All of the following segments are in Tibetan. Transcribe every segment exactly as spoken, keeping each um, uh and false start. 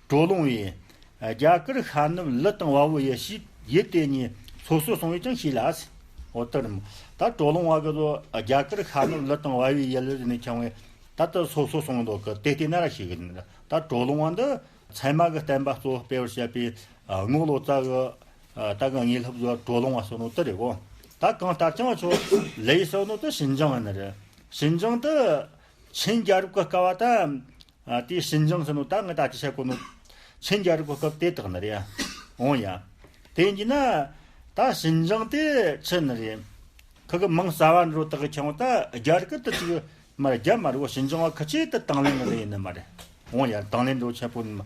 གྲོ་ལོང་བས། རྒྱ་གར་ཤར་ནུབ་ལི་དང་བལ་བོའི་ཡུལ་ཞེས་ཡུལ་དེ་གཉིས་སོ་སོར་སོང་བས་ཀྱང་ཤེས་ལ། འོ་དེར་མ། ད་གྲོ་ལོང་བ་གི་ལོ་རྒྱ་གར་ཤར་ནུབ་ལི་དང་བལ་བོའི་ཡུལ་ལ་ནས་ཁྱེར་བས། ད་ལྟ་སོ་སོར་སོང་འདུག་གི། དེ་ལྟས་ན་ར་ཤེས་གི་ནི། ད་གྲོ་ལོང་བ་འདི་ཚད་མ་གི་བསྟན་པ་གཙོ་བོ་སྤེལ་བར་བྱེད་པའི་རྔོག་ལོ་ཙཱ་གི་ད་གི་དངོས་སློབ་ཟོ་གྲོ་ལོང་བ་ཟེར་ནོ་དེ་རེད་གོ། ད་གང་ལྟར་ཀྱང་ཆོ་ལི་ཡུལ་ཟེར་ནོ་དེ་ཞིན་ཅང་ནི་རེད། ཞིན་ཅང་དེ་ཆིན་རྒྱལ་རབས་ཀྱི་སྐབས་བ་ད། ཨ། དེའི་ཞིན་ཅང་ཟེར་ནོ་ད་ངས་ད་ཅི་བཤད་གོ་ནོ། ཆིན་རྒྱལ་རབས་ཀྱི་སྐབས་དེ་དག་ནི་རེད། འོང་ཡ། དེ་ཡིན་ན། ད་ཞིན་ཅང་དེ་ཆི་ནི་རེད། ཁི་གི་མིང་གསར་བ་འགྲོ་དག་གི་ཁྱེར་ད་རྒྱ་གར་གི་དེ་ཅིག་མ་རེད། རྒྱ་མ་རེད་གོ། ཞིན་ཅང་བ་ཁི་ཆི་དེ་དང་ལེན་གི་ཡིན་ནི་མ་རེད། འོང་ཡ། དང་ལེན་འགྲོ་ཆེན་པོ་ནི་མ།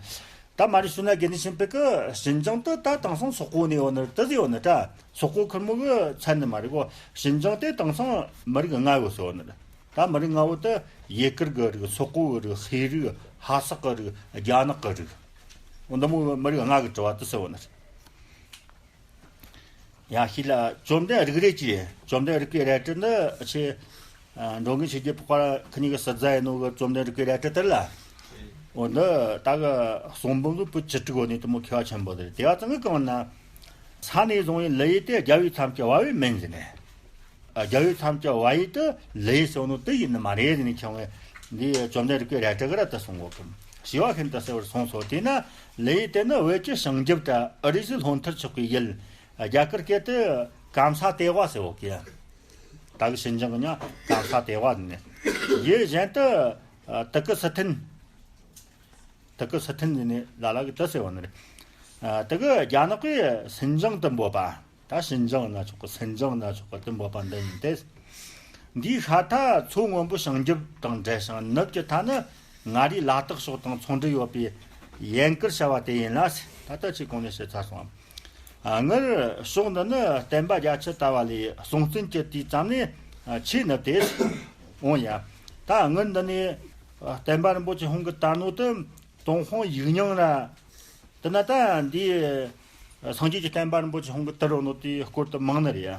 ད་མ་རེད་ཞུ་ན་དགེ་འདུན་ཆོས་འཕེལ་གི་ཞིན་ཅང་དེ་ད་དེང་སང་སོག་པོ་ནས་ཡོད་ནི་རེད། དེ་ཟིག་ཡོད་ནི་ད་སོག་པོ་ཁེར་མོ་གི་མཚན་ནི་མ་རེད་གོ། ཞིན་ཅང་དེ་དེང་སང་མི་རིགས་ལྔ་ཡོད་ཟེར་ཡོད་ནི་རེད། ད་མི་རིགས་ལྔ་བོ་དེ་ཡུ་གུར་གི་རིགས། སོག་པོ་གི་རིགས། ཧེ་རིགས། ཧ་སག་གི་རིགས། རྒྱ་ནག་གི་རིགས། འོ་འདི་མོ་མི་རིགས་ལྔ་གི་དྲི་བ་དེ་ཟེར་བ་ནི་རེད། ཡ་ཤི་ལ་བཅོམ་ལྡན་རིག་རལ་གྱི། བཅོམ་ལྡན་རིག་པའི་རལ་གྲི་འདི་ཆེ། ཨ། འགྲོ་མགོན་ཆོས་རྒྱལ་འཕགས་པ་ཁི་གཉིས་ཀྱི་སྲིད་རྩ་ཡིན་ནོ་གི་བཅོམ་ལྡན་རིག་པའི་རལ་གྲི་དེ་ལ། འོ་འདི་ད་གི་གསུང་འབུམ་གི་པོད་བཅུ་དྲུག་བོ་ནས་དེ་མོ་མཁས་པ་ཆེན་པོ་དེ་རེད། དེ་བ་ཙང་གི་གང་ན། ས་ནས་བཟུང་བའི་ལི་ཡུལ་དེ་རྒྱལ་བའི་མཚམས་ཀྱི་བལ་བོའི་མིང་ཟེར་ནས། རྒྱལ་བའི་མཚམས་ཀྱི་བལ་ཡུལ་དེ་ལི་ཡུལ་ཟེར་ནོ་དེ་ཡིན་ནི་མ་རེད་ཟེར་ནས་ཁྱེར་བས། འདི་བཅོམ་ལྡན་རིག་པའི་རལ་གྲི་གིས་ར་དེ་གསུང་གོ་གི། ཞི་བ་ཤིན་ཏུ་གསལ་བར་གསུངས་སོ། དེས་ན་ལི་ཡུལ་དེ་ནི་བོད་ཀྱི་བྱང་རྒྱུད་དང་ཨུ་རུ་སུའི་ལྷོ་མཐར་ཕྱོགས་པའི་ཡུལ། རྒྱ་གར་སྐད་དུ་ཀམ་ས་ཏེ་བ་ཟེར་བོ་གི། ད་གི་ཞིན་ཅང་གི་མྱིང་ཀམ་ས་ཏེ་བ་ཟེར་ནས། ཡུལ་གཞན་དུ་ཏི་ཀི་སི་ཐན། ཏི་ཀི་སི་ཐན་ཟེར་ནས་ལ་ལ་གི་ཏི་ཟེར་བ་ནི་རེད། ཨ། དེ་གི་རྒྱ་ནག་གིས་སིན་ཅང་དུ་འབོད་པ། ད་ཞིན་ཅང་ན་ཆོག་གི། སིན་ཅང་ན་ཆོག་གི། དུ་འབོད་པ་འདི་ཡིན་ཏེ། འདིའི་ཤར་མཐའ་མཚོ་སྔོན་པོ་བྱང་རྒྱུད་དང་འབྲེལ་ཞིང་། ནུབ་ཀྱི་མཐའ་ནི་མངའ་རིས་ལ་དྭགས་ཕྱོགས་དང་མཚུངས་འབྲེལ་ཡོད་པའི་ཡན་གུར་བྱ་བ་དེ་ཡིན་ལ། ད་ལྟ་ཆོས་གོང་ནས་བཤད་ཚར་སོང་། ཨ། སྔར་ཕྱོགས་འདི་ནི་བསྟན་པ་རྒྱ་ཆེར་དར་བ་ལས་སྲོང་བཙན་གྱི་དུས་ཙམ་ནས་ཆེས་ནུབ་སྟེ། འོང་ཡ། ད་སྔར་འདི་ནས་བསྟན་པ་རིན་པོ་ཆེ་ཧོང་གི་དར་ནོ་དེ་ཏུན་ཧོང་ཡིག་རྙིང་ལ། དེ་ན་ད་འདི་སངས་རྒྱས་ཀྱི་བསྟན་པ་རིན་པོ་ཆེ་ཧོང་གི་དར་རོ་ནོ་དེའི་སྐོར་དུ་མང་ནི་རེད་ཡ།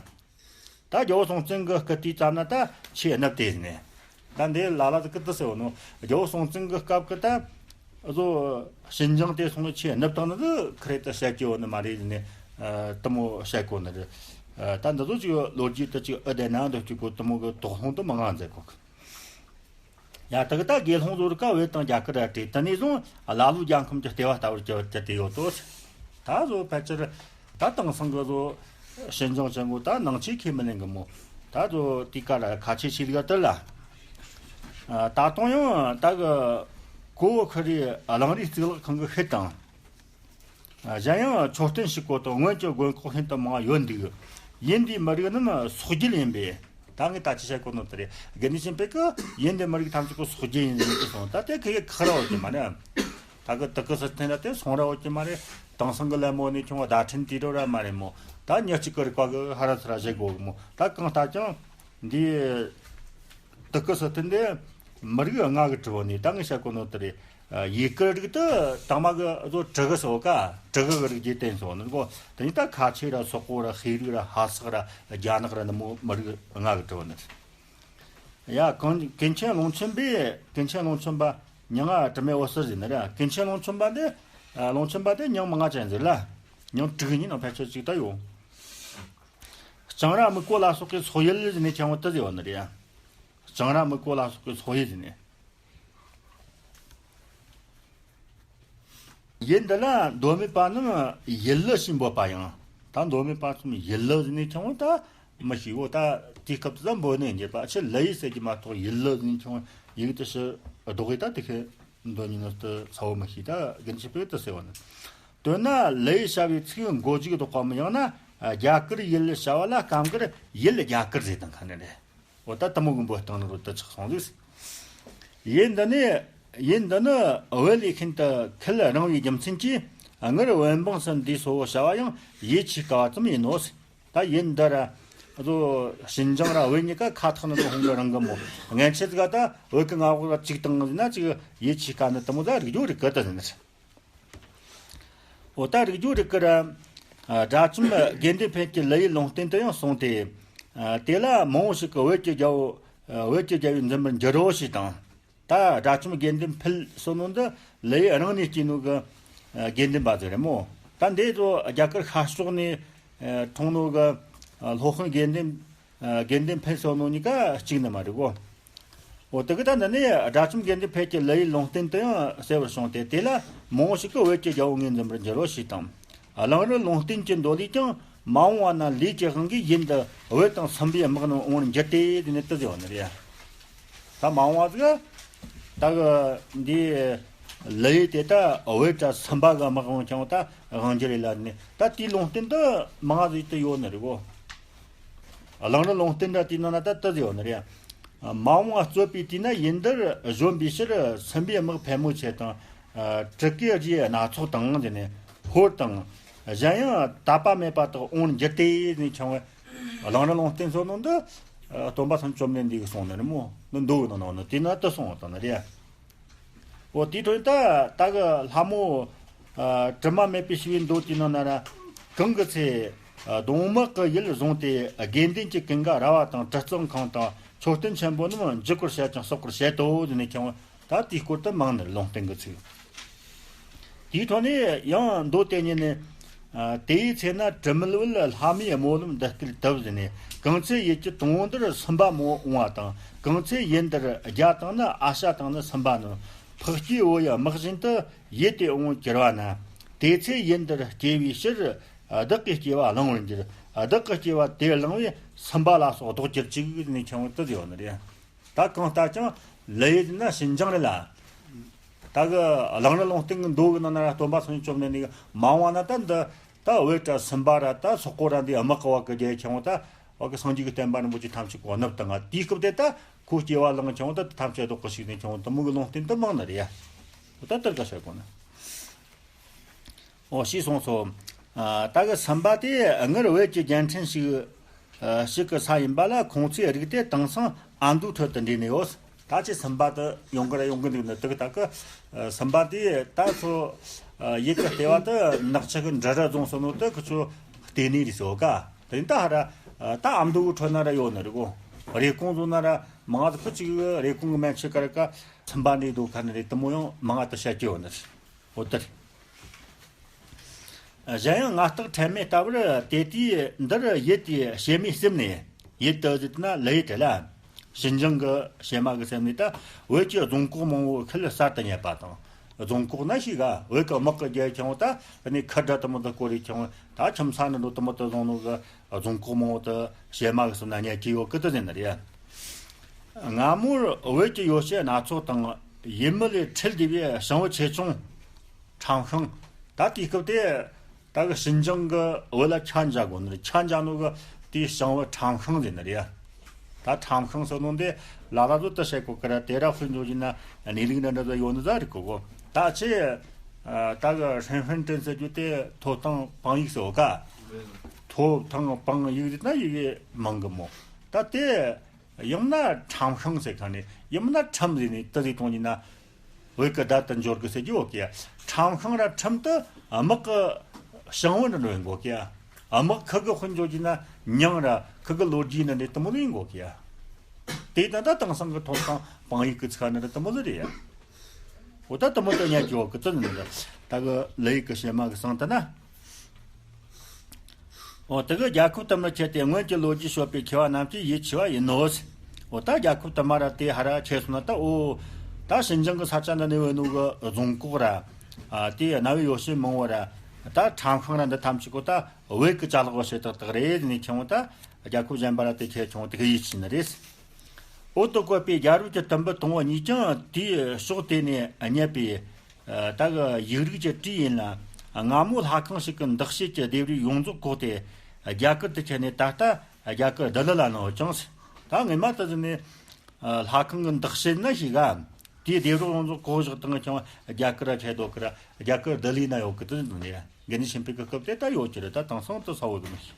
ད་རྒྱལ་པོ་སྲོང་བཙན་གྱི་སྐུ་དུས་ཙམ་ན་ད་ཆེས་ནུབ་སྟེ་ནས། ད་འདི་ལ་ལ་དེ་ཀི་དེ་ཟེར་བ་ནོ། རྒྱལ་པོ་སྲོང་བཙན་གྱི་སྐབས་ཀྱི་ད་བཟོ་ཞིན་ཅང་དེ་སོང་ཆེས་ནུབ་བཏང་ནི་དེ་ཁི་རེ་ད་བཤད་ཀྱི་ཡོད་ནི་མ་རེད་ནས། ཨ། དེ་མོ་བཤད་གོ་ནི་རེད། ཨ། ད་འདི་ཚོ་ཅིག་ལོ་རྒྱུས་དེ་ཅིག་ཨུ་དེ་ན་འདི་ཅིག་གོ་དེ་མོ་གི་དོགས་སློང་དེ་མང་ང་མཛད་གོ་གི། ཡ། དེ་གི་ད་དགེ་སློང་ཚོ་རུ་ཀ་བོད་དང་རྒྱ་གར་ར་བྲལ། དེ་ནས་བཟུང་ཀླ་ཀློའི་རྒྱལ་ཁམས་ཀྱི་ལྟེ་བ་ལྟ་བུར་གྱུར་གྱུར་ཏེ་ཡོད་དོ། ད་བཟོ་ཕལ་ཆེར་ད་དེང་སང་གི་བཟོ་ཞིན་ཅང་ཅན་གོ་ད་ནང་ཆོས་ཁས་མི་ལེན་གི་མོ། ད་བཟོ་དེ་ག་ར་ཁ་ཆེ་ཆེ་ལ་དེ་ལ། ཨ། ད་དུང་ཡང་ད་གི་གོ་བོ་ཁི་རི་གླིང་རིའི་གཙུག་ལག་ཁང་གི་ཤུལ་དང་། གཞན་ཡང་མཆོད་རྟེན་ཞིག་གོ་དང་སྔོན་གྱི་དགོན་ཁག་ཤིན་ཏུ་མང་བ་ཡོད་འདུག། ཡུལ་འདིའི་མི་རིགས་རྣམས་སོག་རྒྱུད་ཡིན་པས། ད་ངས་ད་ཅི་བཤད་གོ་ནོ་དེ་རེད། དགེ་འདུན་ཆོས་འཕེལ་གིས་ཡུལ་འདིའི་མི་རིགས་ཐམས་ཅད་ཀྱི་སོག་རྒྱུད་ཡིན་ཟེར་གསུངས། ད་དེ་ཁི་ཁག་ར་ཡོད་ཀྱི་མ་རེད། ད་གི་ཏི་ཀི་སི་ཐན་ར་དེ་སོང་ར་ཡོད་ཀྱི་མ་རེད། དེང་སང་གི་ལད་མོ་ནས་ཁྱོང་བ་བརྡ་འཕྲིན་དུས་འགྲོ་ར་མ་རེད་མོ། ད་མྱི་གཅིག་གི་རིག་པ་གི་ཧ་ར་ཚུ་ར་བཞེད་དགོས་གི་མོ། ད་གང་ལྟར་ཀྱང་འདི་ཏི་ཀི་སི་ཐན་དེ་མི་རིགས་ལྔ་གི་གྲུབ་བོ་ནས། ད་ངས་བཤད་གོ་ནོ་དེ་རེད། ཡུ་གུར་རིགས་དེ་དང་མ་གི་བཟོ་ཀྲི་གི་ཟེར་ག་ཀྲི་གི་གི་རིགས་རྒྱུད་བསྟན་སོང་ནི་གོ། དེ་ནི་ད་ཁ་ཆེ་ར་སོག་པོ་ར་ཧེ་རིགས་ར་ཧ་སག་ར་རྒྱ་ནག་ར་འདི་མོ་མི་རིགས་ལྔ་གི་གྲུབ་ནི། ཡ། ཀུན་ཀུན་མཁྱེན་ཀློང་ཆེན་པས། ཀུན་མཁྱེན་ཀློང་ཆེན་པ་མྱིང་ང་དྲི་མེད་འོད་ཟེར་ཟེར་ནི་ར། ཀུན་མཁྱེན་ཀློང་ཆེན་པ་འདི་ཀློང་ཆེན་པ་འདི་མྱིང་མང་ང་ཅན་ཟེར་ལ། མྱིང་དྲུག་གཉིས་ནང་ཕལ་ཆེར་གཅིག་ད་ཡོད། ལྕང་ར་སྨུག་པོ་ལ་སོགས་ཀྱི་སོག་ཡུལ་ཟེར་ནས་ཁྱེར་བ་དེ་ཟེར་བ་ནི་རེད། ལྕང་ར་སྨུག་པོ་ལ་སོགས་ཀྱི་སོག་ཡུལ་ཟེར་ནས། ཡུལ་འདི་ལ་མདོ་སྨད་པ་རྣམས་ཡུལ་ལི་ཞེས་འབོད་པ་ཡང་། ད་མདོ་སྨད་པ་ཚོས་ཡུལ་ལི་ཟེར་ནས་ཁྱེར་བ་ད་མི་ཤེས་གོ། ད་དེའི་སྐབས་དུ་ད་འབོད་ནི་ཡིན་པ་ཆི་ལི་ཡུལ་ཟེར་གྱི་མ་གཏོགས་ཡུལ་ལི་ཟེར་ནས་ཁྱེར་བ་ཡི་གེ་དེ་ཕྱི་ལྡོག་གི། ད་དེ་ཁའི་མདོ་ཉིད་ནི་དུ་ཚ་བོ་མི་ཤེས། ད་དགེ་ཆེ་པོས་དུ་ཟེར་བ་ནི། དོན་ན་ལི་ཡུལ་བྱ་བའི་ཚིག་མགོ་མཇུག་ལྡོག་པའམ་ཡང་ན་རྒྱ་གར་ཡུལ་བྱ་བ་ལ་སྐབས་འགར་ཡུལ་རྒྱ་གར་ཟེར་དང་ཁ་ནི་རེད། འོ་ད་དེ་མོ་གི་འབོད་སྟངས་ནི་རུ་དུ་ཆགས་སོང་ཟིག། ཡུལ་འདི་ནི་ཡུལ་འདི་ནི་བོད་ལས་ཤིན་ཏུ་ཁུལ་རིང་བའི་རྒྱུ་མཚན་གྱིས་སྔར་བོད་འབངས་སུ་འདུས་སོ་བྱ་བ་ཡང་ཡིད་ཆེས་དཀའ་བ་ཙམ་ཡིན་ནོ། ད་ཡུལ་འདི་ར་བཟོ་ཞིན་ཅང་ར་བོད་གཉིས་ཀ་ཁ་ཐག་ནི་རུ་ཧོང་གི་རང་གི་མོ། ངན་ཆེ་ཟིག་ད་བོད་ཀྱི་མངའ་འོག་ལ་གཅིག་བཏང་ཟིན་ན་ཅིག་ཡིད་ཆེས་དཀའ་ནི་དེ་མོ་ད་རིག་རྒྱུ་རིག་གི་ད་ཟིན་ནི། འོ་ད་རིག་རྒྱུ་རིག་གི་ར། ཨ། དགྲ་བཅོམ་དགེ་འདུན་ཕན་གྱིས་ལི་ཡུལ་ལུང་བསྟན་དུ་ཡང་གསུངས་ཏེ། ཨ། དེ་ལ་མང་བོ་ཞིག་གིས་བོད་ཀྱི་རྒྱལ་པོ། ཨ། བོད་ཀྱི་རྒྱལ་པོས་འཛིན་པར་འགྱུར་རོ་ཞེས་དང་། ད་དགྲ་བཅོམ་དགེ་འདུན་ཕུལ་སོ་ནོ་འདི་ལི་ཡུལ་རང་ནས་སྐྱེས་ནོ་གི། དགེ་འདུན་པ་ཟིག་རེད་མོ། ད་འདི་ཚོ་རྒྱ་གར་ཤར་ཕྱོགས་ནས་འཁྲུངས་ནོ་གི་སློབ་དཔོན་དགེ་འདུན། ཨ། དགེ་འདུན་ཕུན་ཚོགས་ནོ་གཉིས་ཀ་གཅིག་ནི་མ་རེད་གོ། འོ་དེ་གི་ད་འདི་ནས་དགྲ་བཅོམ་དགེ་འདུན་ཕལ་གྱི་ལི་ཡི་ལུང་བསྟན་དུ་ཡང་གསལ་བར་བྱུང་སྟེ། དེ་ལ་མང་བོ་ཞིག་གིས་བོད་ཀྱི་རྒྱལ་པོ་ངོས་འཛིན་པར་འགྱུར་རོ་ཞེས་དང་། གླང་རི་ལུང་བསྟན་གྱི་མདོ་ལས་ཀྱང་མ་འོངས་པ་ན་ལས་ཀྱི་དབང་གིས་ཡུལ་འདི་བོད་དང་སུམ་པའི་དམག་རྣམས་འོང་བར་འགྱུར་ཏེ་དེ་ནས་དེ་ཟེར་བ་ནི་རེད། ད་མ་འོངས་པ་ཟིག་ད་གི་འདི་ལི་ཡི་དེ་ད་བོད་དང་སུམ་པ་གི་དམག་འོང་ཀྱང་ད་དབང་འགྱུར་རེད་ལ་ནི། ད་དེའི་ལུང་བསྟན་དུ་མང་ཟིག་ཏུ་ཡོད་ནི་རེད་གོ། གླང་རི་ལུང་བསྟན་འདྲ་དེའི་ནང་ན་ད་དེ་ཟེར་བ་ནི་རེད། མ་འོངས་པ་རྩོད་པའི་དུས་ན་ཡུལ་འདིར་གཞོན་པའི་ཕྱིར་སུམ་པའི་དམག་ཕལ་མོ་ཆེ་དང་། ཨ། དྲུ་གུའི་རྗེས་སྣ་ཚོགས་དང་དེ་ནས་ཧོར་དང་། གཞན་ཡང་དད་པ་མེད་པ་དག་འོང་འགྱུར་ཏེ་ནས་ཁྱེར་བ། གླང་རི་ལུང་བསྟན་ཚོ་ནང་དུ། ཨ། སྟོན་པ་སངས་རྒྱས་བཅོམ་ལྡན་འདས་ཀྱིས་གསུངས་ནི་རེད་མོ། འདི་མདོ་གི་ནང་ན་ནི་དེ་ན་དེ་གསུངས་བཏང་ནི་རེད། འོ་དེའི་དོན་ད་ད་གི་ལྷ་མོ། ཨ། དྲི་མ་མེད་པའི་ཞི་བའི་མདོ་དེའི་ནང་ན་ར། གང་གི་ཚེ་གདོང་དམག་གི་ཡུལ་བཟུང་སྟེ་དགེ་འདུན་གྱི་ཀུན་དགའ་ར་བ་དང་གྲི་གཙང་ཁང་དང་མཆོད་རྟེན་ཆེན་པོ་རྣམས་འཇིག་པར་བྱེད་ཅིང་གསོག་པར་བྱེད་དོ་ཟེར་ནས་ཀྱང་ད་དེའི་སྐོར་དུ་མང་ནི་རེད། ལུང་བསྟན་གྱི་ཚིག། དེའི་ཐོག་ནས་ཡང་མདོ་དེ་ཉིད་ནས། ཨ། དེའི་ཚེ་ན་དྲི་མེད་བུ་ལྷ་མོའི་སྨོན་ལམ་འདི་སྐད་བཏབ་ཟེར་ནས། གང་ཚེ་ཡུལ་གྱི་དང་པོ་འདིར་སུམ་པ་མོ་འོང་བ་དང་། གང་ཚེ་ཡུལ་འདིར་རྒྱ་དང་ནི་ཨ་ཤ་དང་ནི་སུམ་པ་ནི། འཕགས་སྐྱེས་བུ་ཡི་དམག་བཞིན་དུ་ཡུལ་དེ་འོང་གྱུར་བ་ན། དེ་ཚེ་ཡུལ་འདིར་སྐྱེ་བའི་ཕྱིར་བདག་གི་སྐྱེ་བ་བླང་བར་འགྱུར། བདག་གི་སྐྱེ་བ་དེ་བླང་བས་སུམ་པ་ལ་སོགས་ལྡོག་གྱུར་ཅིག་ཟེར་ནས་ཀྱང་དེ་ཟེར་བ་ནི་རེད། ད་གང་ལྟར་ཀྱང་ལི་ཡི་ན་ཞིན་ཅང་རེད་ལ། ད་གི་གླང་རི་ལུང་བསྟན་གྱི་མདོ་གི་ནང་ན་ར་སྟོན་པ་སངས་རྒྱས་བཅོམ་ལྡན་འདས་ཀྱིས་མ་འོངས་པ་ན་ད་འདི་ད་བོད་ར་སུམ་པ་ར་ད་སོག་པོ་ར་འདི་དམག་གི་བར་གྱི་རྒྱལ་ཁྱེར་བ་ད་བ་གི་སངས་རྒྱས་ཀྱི་བསྟན་པ་རིན་པོ་ཆེ་ཐམས་ཅད་གོ་ནུབ་བཏང་ང་། དེའི་སྐབས་དེ་ད་ཁོ་སྐྱེ་བ་བླངས་ཀྱང་ད་ཐམས་ཅད་ལྡོག་གི་ཞིག་ནས་ཀྱང་དེ་མོ་གི་ལུང་བསྟན་དུ་མང་ནི་རེད། འོ་ད་དེར་ག་བཤད་དགོས་ན། འོ་ཞེས་གསུངས་སོ། ཨ། ད་གི་སུམ་པ་དེ་སྔར་བོད་ཀྱི་རྒྱལ་ཕྲན་ཞིག་ཨ། ཞིག་གི་ས་ཡིན་པ་ལ་ཁོང་ཚོའི་རིགས་དེ་དེང་སང་ཨ་མདོའི་ཁྲོད་དུ་འདྲེས་ནས་ཡོད། ད་ཅི་སུམ་པ་དེ་ཡོང་གི་ར་ཡོང་གི་འདུག་ནི་དེ་གི་ད་གི། ཨ། སུམ་པ་དེ་ད་ཚོ། ཨ། ཡུལ་གྱི་ལྟེ་བ་དེ་ནག་ཆུ་གི་འབྲི་རུ་རྫོང་སོ་ནོ་དེ་ཁི་ཆོ་ལྟེ་གནས་རེད་ཟེར་ག། དེ་ཡིན་ད་ཧ་ར། ཨ། ད་ཨ་མདོའི་ཁྲོད་ན་ར་ཡོད་ནི་རེད་གོ། རེབ་གོང་བཟོ་ན་ར་མང་ང་ཁི་ཅིག་རེབ་གོང་གི་མན་ཆད་ཀ་ར་ཀ་སུམ་པ་འདྲེས་འདུག་ཁ་ནི་རེད། དེ་མོ་ཡང་མང་ང་དུ་བཤད་ཀྱི་ཡོད་ནི་རེད། འོ་དེ་རེད། གཞན་ཡང་ང་བརྟག་ཁྲེལ་མེད་ལྟ་བུར་དེ་དུས་འདིར་ཡུལ་དེའི་བྱེ་མའི་གསེབ་ནས། ཡུལ་དུ་ཟེར་ན་ལི་ཡུལ་དེ་ལ། ཞིན་ཅང་གི་བྱེ་མ་གི་གསེབ་ནས་ད་བོད་ཀྱི་རྫོང་ཁོག་མང་བོ་ཁུལ་གསར་དུ་རྙེད་པ་དང་། རྫོང་ཁོག་ན་ཞིག་ག་བོད་ཀྱི་དམག་གི་རྒྱལ་ཁྱེར་བ་ད་ནི་ཁུལ་འདྲ་དེ་མོ་དུ་བསྐོར་རེ་ཁྱེར་བ་ད་ཁྱིམ་ཚང་ནི་འགྲོ་དེ་མོ་དུ་བཟུང་ནོ་གི་རྫོང་ཁོག་མང་བོ་དུ་བྱེ་མ་གི་གསེབ་ན་རྙེད་ཀྱི་ཡོད་གི་དེ་ཟེར་ནི་རེད། སྔ་མོར་བོད་ཀྱི་ཡོ་བྱད་སྣ་ཚོགས་དང་ཡུལ་མི་ལས་ཁྲིད་བསྡུས་པའི་ཞིང་བུ་ཆེ་ཆུང་ཁྲམ་ཤིང་། ད་དེའི་སྐབས་དེ་ད་གི་ཞིན་ཅང་གི་བོད་ལ་ཁྲལ་འཇལ་དགོས་ནི་རེད། ཁྲལ་འཇལ་ནོ་གི་དེའི་ཞིང་བུ་ཁྲམ་ཤིང་ཟེར་ནི་རེད། ད་ཁྲམ་ཤིང་ཟེར་ནོ་འདི་ལ་ལ་ཚོ་དེ་བཤད་གོ་གི་ར། དེ་ར་དཔེ་འཇོག་རྒྱུ་ན་གནས་ལུགས་འདྲ་འདྲ་ཚོ་ཡོད་ནི་ཟ་རེད་གོ་གོ། ད་ཆེ་ད་གི་ཧྲེན་ཧྲེན་ཀྲེན་ཟེར་རྒྱུ་དེ་ཐོབ་ཐང་དཔང་ཡིག་ཟེར་བ་ཀ། ཐོབ་ཐང་དཔང་ཡིག་ཟེར་ན་ཡི་གེ་མང་གི་མོ། ད་དེ། ཡང་ན་ཁྲམ་ཤིང་ཟེར་ཁ་ནས་ཡང་ན་ཁྲམ་ཟེར་ནས་དེ་ཟེར་གཏོང་ཡིན་ན། བོད་ཀྱི་བརྡ་དུ་འབྱོར་གི་ཟེར་གྱི་ཡོད་ཀི། ཁྲམ་ཤིང་ར་ཁྲམ་དུ་དམག་གི་ཞིང་བུ་འདྲ་འགྲོ་ཡིན་གོ་ཀི། དམག་ཁུ་གི་དཔེ་འཇོག་གྱིན་ན་མྱིང་ར་ཁུ་གི་ལོ་རྒྱུས་ནི་འདྲ་དེ་མོ་ལ་ཡིན་གོ་ཀི། དེ་ད་ལྟ་དེང་སང་གི་ཐོབ་ཐང་དཔང་ཡིག་གི་ཚིག་ནི་འདྲ་དེ་མོ་ལ་རེད་ཡ། འོ་ད་དེ་མོ་དེ་ཉན་གྱི་ཡོད་ཀི། དེ་ནི་འདྲ་ད་གི་ལི་ཡུལ་གི་བྱེ་མ་གི་སང་དེ་ན། འོ་དེ་གི་རྒྱལ་ཁབ་དུ་མར་ཁྱེར་ཏེ་སྔོན་གྱི་ལོ་རྒྱུས་ཤོད་པའི་མཁས་པ་རྣམས་ཀྱིས་ཡིད་ཆེས་པ་ཡིན་ནོ། འོ་ད་རྒྱལ་ཁབ་དུ་མར་ར་དེ་ཧ་ར་ཁྱེར་སོང་ན་ད། འོ་ད་ཞིན་ཅང་གི་ས་ཆ་འདི་ནས་བོད་ནུབ་གི་རྫོང་ཁོག་ར། ཨ་དེ་གནའ་བོའི་ཡོ་བྱད་མང་བོ་ར། ད་ཁྲམ་ཤིང་ར་འདི་ཐམས་ཅད་ཀོ་ད་བོད་ཀྱི་ཅ་ལག་གི་བྱེ་བྲག་དག་རེད་ནས་ཁྱེར་འོང་ད། རྒྱལ་ཁབ་གཞན་པ་ར་དེ་ཁྱེར་ཁྱེར་འོང་དེ་གི་ཡིད་ཆེས་ནི་རེད། འོ་དེ་བཀོད་པའི་རྒྱལ་རབས་ཀྱི་དུམ་བུ་དང་པོ་གཉིས་ཀྱང་དེའི་ཕྱོགས་དེ་ནས་རྙེད་པའི། ཨ་ད་གི་ཡིག་རིགས་ཀྱི་བྲིས་ཡིན་ལ། སྔ་མོ་ལྷ་ཁང་ཞིག་གི་འདུ་བྱེད་ཀྱི་ལྡེབས་རིས་ཡོངས་རྫོགས་བཀོག་སྟེ་རྒྱ་གར་དུ་ཁྱེར་ནས་ད་ལྟ་རྒྱ་གར་ལྡི་ལི་ལ་ནང་ཡོད་ཅིང་། ད་སྔོན་མ་དེ་ཟིན་ནས་ལྷ་ཁང་གི་འདུ་བྱེད་ན་ཞིག་ག་དེའི་ལྡེབས་རིས་ཡོངས་རྫོགས་བཀོག་བཞག་བཏང་ཀྱང་རྒྱ་གར་ར་ཁྱེར་འདུག་གི་ར། རྒྱ་གར་ལྡི་ལི་ན་ཡོད་གི་དེ་ཟིན་ནས་དགེ་འདུན་ཆོས་འཕེལ་གྱི་སྐབས་དེ་ད་ཡོད་ཀྱི་རེད། ད་དེང་སང་དུ་ས་བོ་དུ་མི་ཤེས།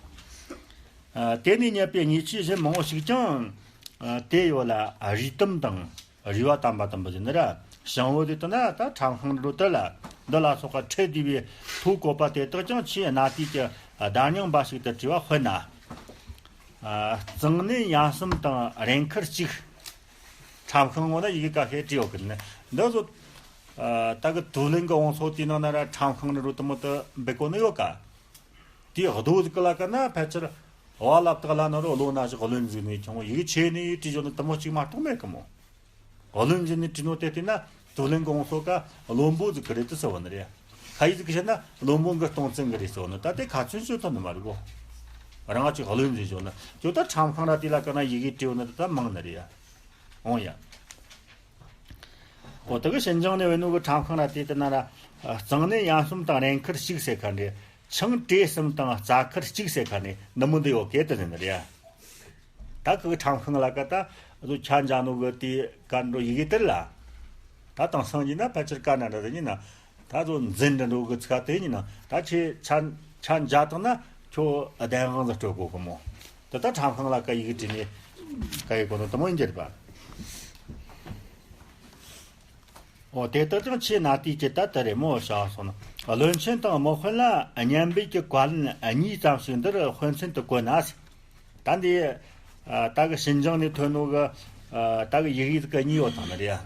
ཨ་དེ་ནས་རྙེད་པའི་ཉེས་ཆད་གཞན་མང་བོ་ཞིག་ཀྱང་ཨ་དེ་ཡོད་ལ། རུས་གཏམ་དང་རུས་པ་དམ་པ་དམ་པོ་ཟེར་ནི་ར། ཞིང་བུ་དེ་ལྟ་ན་ད་ཁྲམ་ཤིང་འགྲོ་དེ་ལ་འདི་ལ་སོགས་པ་ཁྲལ་བསྡུས་པའི་ཐོ་བཀོད་པ་དེ་དག་ཀྱང་ཆེས་གནའ་དུས་ཀྱི་བརྡ་རྙིང་འབའ་ཞིག་ཏུ་བྲིས་པ་དཔེར་ན། ཨ་གཙང་གནས་ཡང་གསུམ་དང་རེང་མཁར་གཅིག། ཁྲམ་ཤིང་ངོ་ན་ཡི་གེ་ཀ་ཤས་བྲིས་ཡོད་གི་ནི་འདི་ཚོ། ད་གི་དུ་ལེན་གི་བང་སོ་དེའི་ནང་ན་ར་ཁྲམ་ཤིང་ནི་རུ་དུ་མོ་དུ་འབེ་གོ་ནི་ཡོད་ཀ། དེའི་རྡོ་ཟིག་གི་ལ་ཀ་ན་ཕལ་ཆེར་བ་ལབ་དག་ལ་ནི་རུ་བློ་ན་ཞིག་བློན་ཟིག་ནས་ཁྱོང་ཡིག་ཆེ་ནས་བྲིས་བཞོ་ནི་དུ་མོ་གཅིག་མ་གཏོགས་མེད་གི་མོ། བློན་ཟིག་ནས་བྲིས་ནོ་དེ་བལྟས་ན་དུ་ལེན་གི་བང་སོ་ཀ་བློན་པོ་ཟིག་གི་རེད་དུ་ཟེར་བ་ནི་རེད། ཁ་ཡིག་ཟིག་གི་བཤད་ན་བློན་པོ་གི་སྟོང་བཙན་གི་རེད་ཟེར་བ་ནི། ད་དེ་ཁ་ཚོན་ཞོ་ཐོན་ནི་མ་རེད་གོ། རང་ང་ཅིག་བློན་ཟིག་བཞོ་ནི་ཅོ་ད་ཁྲམ་ཤིང་ར་དེ་ལ་ཀ་ན་ཡི་གེ་བྲིས་བ་ནི་ད་མང་ནི་རེད་ཡ། འོང་ཡ། འོ་དེ་གི་ཞིན་ཅང་ནས་བའི་ནུ་གི་ཁྲམ་ཤིང་ལ་དེ་ལྟ་ན་ར། གཙང་གནས་ཡམ་གསུམ་དང་རེངས་ཁུལ་གཅིག་ཟེར་ཁ་འདྲེ། ཆང་བྲེ་གསུམ་དང་རྩྭ་ཁུལ་གཅིག་ཟེར་ཁ་ནས་ནུ་མོ་འདི་ཡོད་སྐད་དུ་ཟིན་ནི་རེད། ད་གི་ཁྲམ་ཤིང་ལ་ཀ་ད་བཟོ་ཆ་འཇའ་ནུ་གི་དེ་ཀ་འགྲོ་ཡི་གེ་དེར་ལ། ད་དང་སང་གི་ན་ཕལ་ཆེར་ཀ་ན་འདྲ་དེ་ཉིན་ན། ད་བཟོ་འཛིན་འདྲ་འགྲོ་གི་ཚིག་དེ་ཉིན་ན་ད་ཆེ་ཆ་ཆ་འཇའ་དང་ན་ཁྱོད་བདེན་དབང་ལ་སྤྲོད་དགོ་གི་མོ། དེ་ད་ཁྲམ་ཤིང་ལ་ཀ་ཡི་གེ་བྲིས་ནས་ཀ་ཡི་གོ་ནོ་དུ་མོ་ཡིན་གྱི་རེད་པ། འོ་དེ་ལྟར་ཀྱང་ཆེས་གནའ་དུས་ཀྱི་ད་ལྟ་རེ་མོ་བྱ་སོང་ན། བློན་ཆེན་དང་དམག་དཔོན་ལ་སྙན་འབུལ་གྱི་བཀའ་ལན་གཉིས་ཙམ་ཞིག་འདིར་དཔེ་མཚོན་དུ་བཀོད་ན། ད་འདི་ད་གི་ཞིན་ཅང་ནས་ཐོན་ནོ་གི་ད་གི་ཡི་གེ་གཉིས་ཡོད་དང་ནི་རེད།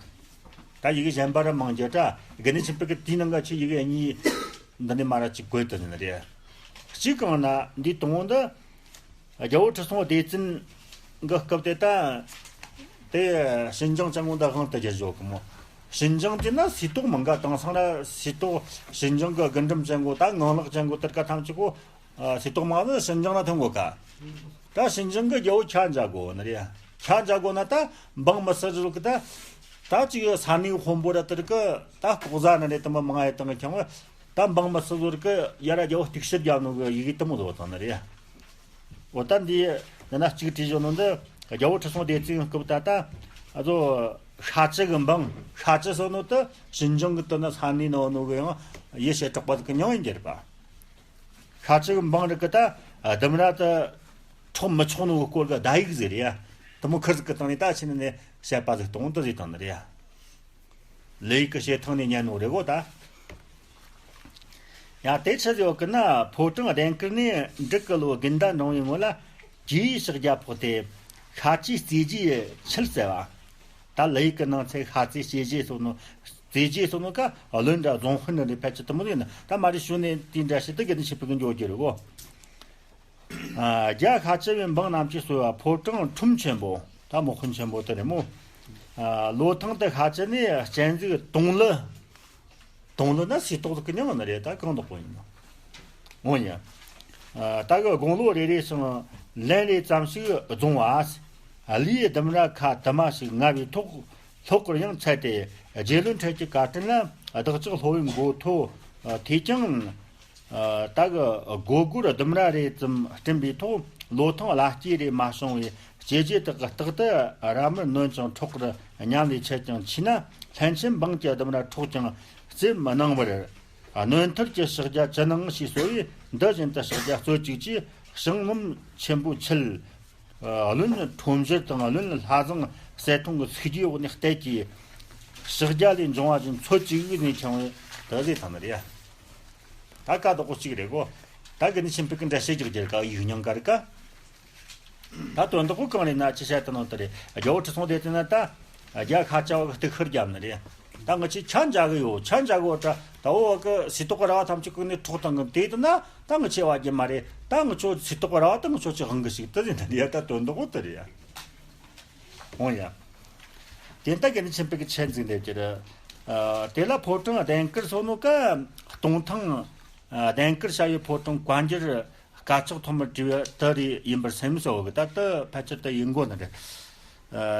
ད་ཡི་གེ་གཞན་པ་ར་མང་རྒྱུ་ད་དགེ་འདུན་ཆོས་འཕེལ་གི་དེའི་ནང་གི་ཆེས་ཡི་གེ་གཉིས་འདི་ནས་མ་ར་གཅིག་བཀོད་དུ་ནི་རེད། གཅིག་གང་ན་འདི་དང་པོ་འདི། རྒྱལ་པོ་ཁྲི་སྲོང་ལྡེ་བཙན་གི་སྐབས་དེ་ད། དེ་ཞིན་ཅང་ཅང་གོ་འདི་དབང་དུ་བསྒྱུར་བཞག་གི་མོ། ཞིན་ཅང་དེ་ན་སིལ་ཏོག་མང་ག་དེང་སང་ན་སིལ་ཏོག་ཞིན་ཅང་གི་རྒུན་འབྲུམ་ཅན་གོ་ད་ངང་ལག་ཅན་གོ་དེར་ཀ་ཐམས་ཅད་གོ། སིལ་ཏོག་མང་ན་ཞིན་ཅང་ན་ཐོན་གོ་ཀ། ད་ཞིན་ཅང་གི་རྒྱལ་པོ་ཁ་འཇལ་གོ་ནི་རེད། ཁ་འཇལ་གོ་ན་ད་འབངས་མི་སེར་རུ་གི་ད། ད་ཅིག་ས་གནས་དཔོན་པོ་ར་དེར་གི་ད་ལྐོག་ཟ་ན་རེད་དེ་མི་མང་ཡ་དང་ཁྱང་བ། ད་འབངས་མི་སེར་ཟོར་གི་ཡ་ར་རྒྱལ་པོ་གཏུག་བཤེར་རྒྱབ་ནོ་གི་ཡི་གེ་དེ་མོ་བཟོ་བཏང་ནི་རེད། འོ་ད་འདི་ཡིན་ན་གཅིག་བྲིས་བཞག་ནོ་འདི་རྒྱལ་པོ་ཁྲི་སྲོང་ལྡེ་བཙན་སྐབས་ད་ལྟ་ཨ་ཚོ་ཤ་ཅི་གི་འབངས། ཤ་ཅི་ཟེར་ནོ་དེ་ཞིན་ཅང་གི་དེ་ན་ས་གནས་ནོ་ནོ་གི་ཡང་ཡེ་ཤེས་གྲགས་པ་ཟིག་གི་མྱིང་ཡིན་གྱི་རེད་པ། ཤ་ཅི་གི་འབངས་རིགས་གི་ད་ལྡུམ་ར་དེ་འཕྲོག་མི་ཆོག་ནོ་གི་སྐོར་གི་བརྡ་ཡིག་ཟེར་རེད་ཡ། དེ་མོ་ཁུར་ཟིག་གི་སྟེང་ནས་ད་ཕྱིན་ནས་བཤད་པ་ཟིག་གཏོང་དུ་ཟིག་བཏང་ནི་རེད་ཡ། ལི་ཡིག་གི་བྱེ་ཐང་ནས་ཉན་ནོ་རེད་གོ་ད། ཡང་དེ་ཆི་ཟིག་ཡོད་གི་ན་ཕོ་བྲང་གདན་ཁུལ་ནས་འབྲུག་གི་ལོ་དགུན་ཟླ་འབྲིང་བའི་སྔོན་ལ་གྱིས་ཕྱག་རྒྱ་ཕོག་སྟེ་ཤ་ཅིའི་རྩེ་རྗེས་ཆིལ་བསྩལ་བ། ད་ལི་ཡིག་གི་ནང་ཚན་ཤ་ཅིའི་རྩེ་རྗེས་སོགས་ནོ། རྩེ་རྗེས་སོགས་ནོ་ཀ་བློན་འདྲ་རྫོང་དཔོན་ནི་རེད། ཕལ་ཆེར་དེ་མོ་ཡིན་ན་ད་མ་རེད་ཞུ་ནས་དེ་འདྲ་ཞིག་ཏུ་གི་ནི་ཆིབས་པའི་གི་འཇོག་རྒྱུ་རེད་གོ། རྒྱ་ཤ་ཅི་བའི་འབངས་རྣམས་ཀྱིས་གསོལ་བ་ཕོ་བྲང་ཁྲོམ་ཆེན་པོ། ད་དམག་དཔོན་ཆེན་པོ་དེ་རེད་མོ། ལོ་ཐང་དུ་ཤ་ཅི་ནས་གཅན་གཟན་དུང་ལི། དུང་ལི་ན་སིལ་ཏོག་ཟིག་གི་མྱིང་ནི་རེད། ད་གང་དག་པོ་ཡིན་ནོ། འོ་ཡ། ད་གི་དགུང་ལོ་རེ་རེ་ཞིང་ལན་རེ་ཙམ་ཞིག་རྫོང་བ། ལིའི་ལྡུམ་ར་ཁ་དུ་མ་ཞིག་ང་བའི་ཐོག་ལྷོག་གར་ཡང་ཚད་དེ་རྗེ་བློན་འཕྲལ་གྱི་བཀའ་དྲིན་ལ་བདག་ཅག་ལྷོ་བའི་མགོ་ཐོ་ཐོས་ཀྱང་། ད་གི་སྒོ་སྒོར་ལྡུམ་ར་རེ་ཙམ་བསྐྲུན་པའི་ཐོག་ལོ་ཐང་ལ་སྐྱེས་རེ་མ་བྱུང་བའི་སྐྱེ་རྒྱུ་དག་གི་རྟག་ཏུ་ར་མར་ནོན་ཅིང་འཕྲོག་གར་ཉམས་ལས་ཆད་ཀྱང་། མཆིས་ན་ལྷན་ཆེན་འབངས་ཀྱི་ལྡུམ་ར་འཕྲོག་ཀྱང་རྩེ་མི་གནང་བར། གནོན་ཐར་གྱི་ཕྱག་རྒྱ་ཅི་གནང་ཞེས་གསོལ་བས། འདི་བཞིན་དུ་ཕྱག་རྒྱ་རྩོད་ཅིག་ཅེས་ཞིང་ངམ་ཆེན་པོའི་ཆིལ། བློན་ཁྲོམ་གཞུང་དང་བློན་ལྷ་བཟང་གསལ་མཐོང་གི་ཚིག་རྒྱུའི་འོག་ནས་གཏད་ཀྱིས། ཕྱག་རྒྱ་ལས་འབྱུང་བ་བཞིན་ཚོད་ཅིག་ཡིས་ནས་འཆང་བའི་དེ་ཟེར་ཐང་ནི་རེད། ད་ཀ་དོག་གོ་གཅིག་རེད་གོ། ད་གི་ནི་ཆེན་པོ་གི་འགྲེལ་བཤད་རྒྱག་རྒྱུ་རེད་ཀ། ཡིག་རྙིང་ཀ་རེད་ཀ། ད་དོན་དག་པོ་གང་རེད་ན་ཅི་བཤད་དུ་ནང་དུ་རེད། རྒྱལ་པོ་ཁྲི་སྲོང་ལྡེ་བཙན་ན་ད་རྒྱ་ཁ་ཆ་བ་གི་སྟུག་ཤར་རྒྱབ་ནི་རེད། ད་ང་ཆེ་ཆ་འཇའ་གི་ཡོད། ཆ་འཇའ་གི་ཡོད་ད། ད་འོ་བ་གི་སིལ་ཏོག་གི་ར་བ་ཐམས་ཅད་ཀུན་ནས་འཕྲོག་བཏང་གི་དེ་དུ་ན་ད་ང་ཆེ་བ་རྒྱུ་མ་རེད། ད་ང་ཆོ་སིལ་ཏོག་གི་ར་བ་ད་ང་ཆོ་ཆེ་དབང་གི་ཞིག་དུ་ཟིན་ད་ཡ། ད་དོན་དག་པོ་དུ་རེད་ཡ། འོང་ཡ། དེ་ད་གི་ནི་ཆེན་པོ་གི་ཆེད་འཛིན་འདེབས་ཀྱི་རེད། དེ་ལ་ཕོ་བྲང་གདན་དཀར་སོགས་ནོ་ཀ་སྟོང་ཐང་། གདན་དཀར་བྱ་བའི་ཕོ་བྲང་བཀའ་འགྱུར། སྐ་ཆག་ཐོག་མར་བྲིས་པ་དེ་རེད་ཡིན་པར་སེམས་སོ་གི། ད་དེ་ཕལ་ཆེར་དེ་ཡིན་དགོས་ནི་རེད།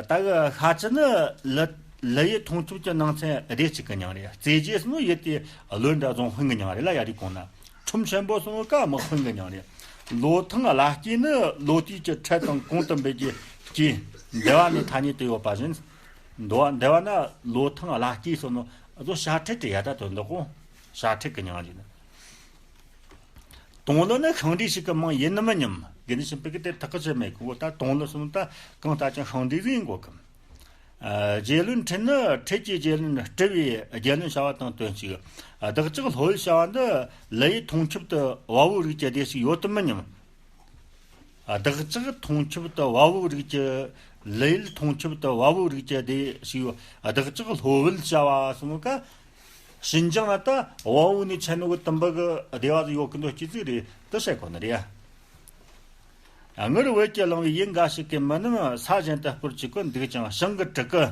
ད་གི་ཤ་ཅི་ནི་ལི་ལི་ཡི་མཐོང་ཆུབ་ཀྱི་ནང་ཚན་སྡེ་གཅིག་གི་མྱིང་རེད། རྩེ་རྗེས་སུ་ཡི་དེ་བློན་འདྲ་རྫོང་དཔོན་གི་མྱིང་རེད་ལ། ཡ་རིག་གོང་ན་ཁྲོམ་ཆེན་པོ་སོང་ཀ་དམག་དཔོན་གི་མྱིང་རེད། ལོ་ཐང་ལ་སྐྱེས་ནི་ལོ་དུས་ཀྱི་འཕྲལ་དང་གོང་དུ་འབེབས་ཀྱི་སྐྱེས་འདི་བ་ནི་ཐ་སྙད་དུ་ཡོད་པ་བཞིན། འདི་བ་འདི་བ་ན་ལོ་ཐང་ལ་སྐྱེས་སོ་ནོ་ཨ་ཚོ་བྱ་ཁྲལ་དེ་ཡ་ད་དོན་དག་གོ། བྱ་ཁྲལ་གི་མྱིང་རེད། དུང་ལི་ནི་ཤིང་འབྲས་ཤིག་གི་མིང་ཡིན་ནི་མི་སྙམ། དགེ་འདུན་ཆོས་འཕེལ་གི་དེ་ཐག་གི་ཆོད་མེད་གི། འོ་ད་དུང་ལི་སོང་ད་གང་ལྟར་ཀྱང་ཤིང་འབྲས་ཟིག་ཡིན་དགོས་གི། རྗེ་བློན་ཁྲི་ནི་ཁྲི་ཀྱི་རྗེ་བློན་སྤྲུལ་བའི་རྒྱལ་བློན་བྱ་བ་དང་དོན་གཅིག། བདག་ཅག་ལྷོ་ཡུལ་བྱ་བ་འདི་ལི་ཡི་མཐོང་ཆུབ་ཏུ་བལ་བོའི་རིགས་ཀྱི་སྡེ་ཞིག་ཡོད་དམ་མི་སྙམ། བདག་ཅག་མཐོང་ཆུབ་ཏུ་བལ་བོའི་རིགས་ཀྱི། ལི་ཡུལ་མཐོང་ཆུབ་ཏུ་བལ་བོའི་རིགས་ཀྱི་སྡེ་ཞིག་ཡོད། བདག་ཅག་ལྷོ་ཡུལ་བྱ་བ་གསུམ་ཀ། ཞིན་ཅང་ལ་ད་དབའ་བོ་ནས་ཆད་ནོ་གི་དུམ་བུ་གི་སྡེ་བ་ཟིག་ཡོད་གི་འདུག་སྐྱིད་ཟིག་རེད་དུ་བཤད་གོ་ནི་རེད། ཨ། སྔར་བོད་ཀྱིས་བླངས་པའི་ཡུལ་འགའ་ཞིག་གི་མི་རྣམས་ས་གཞན་དུ་སྤོར་བཅུག་གི་འདུག་ཅིང་། ཞིང་གི་དྲུ་གུ་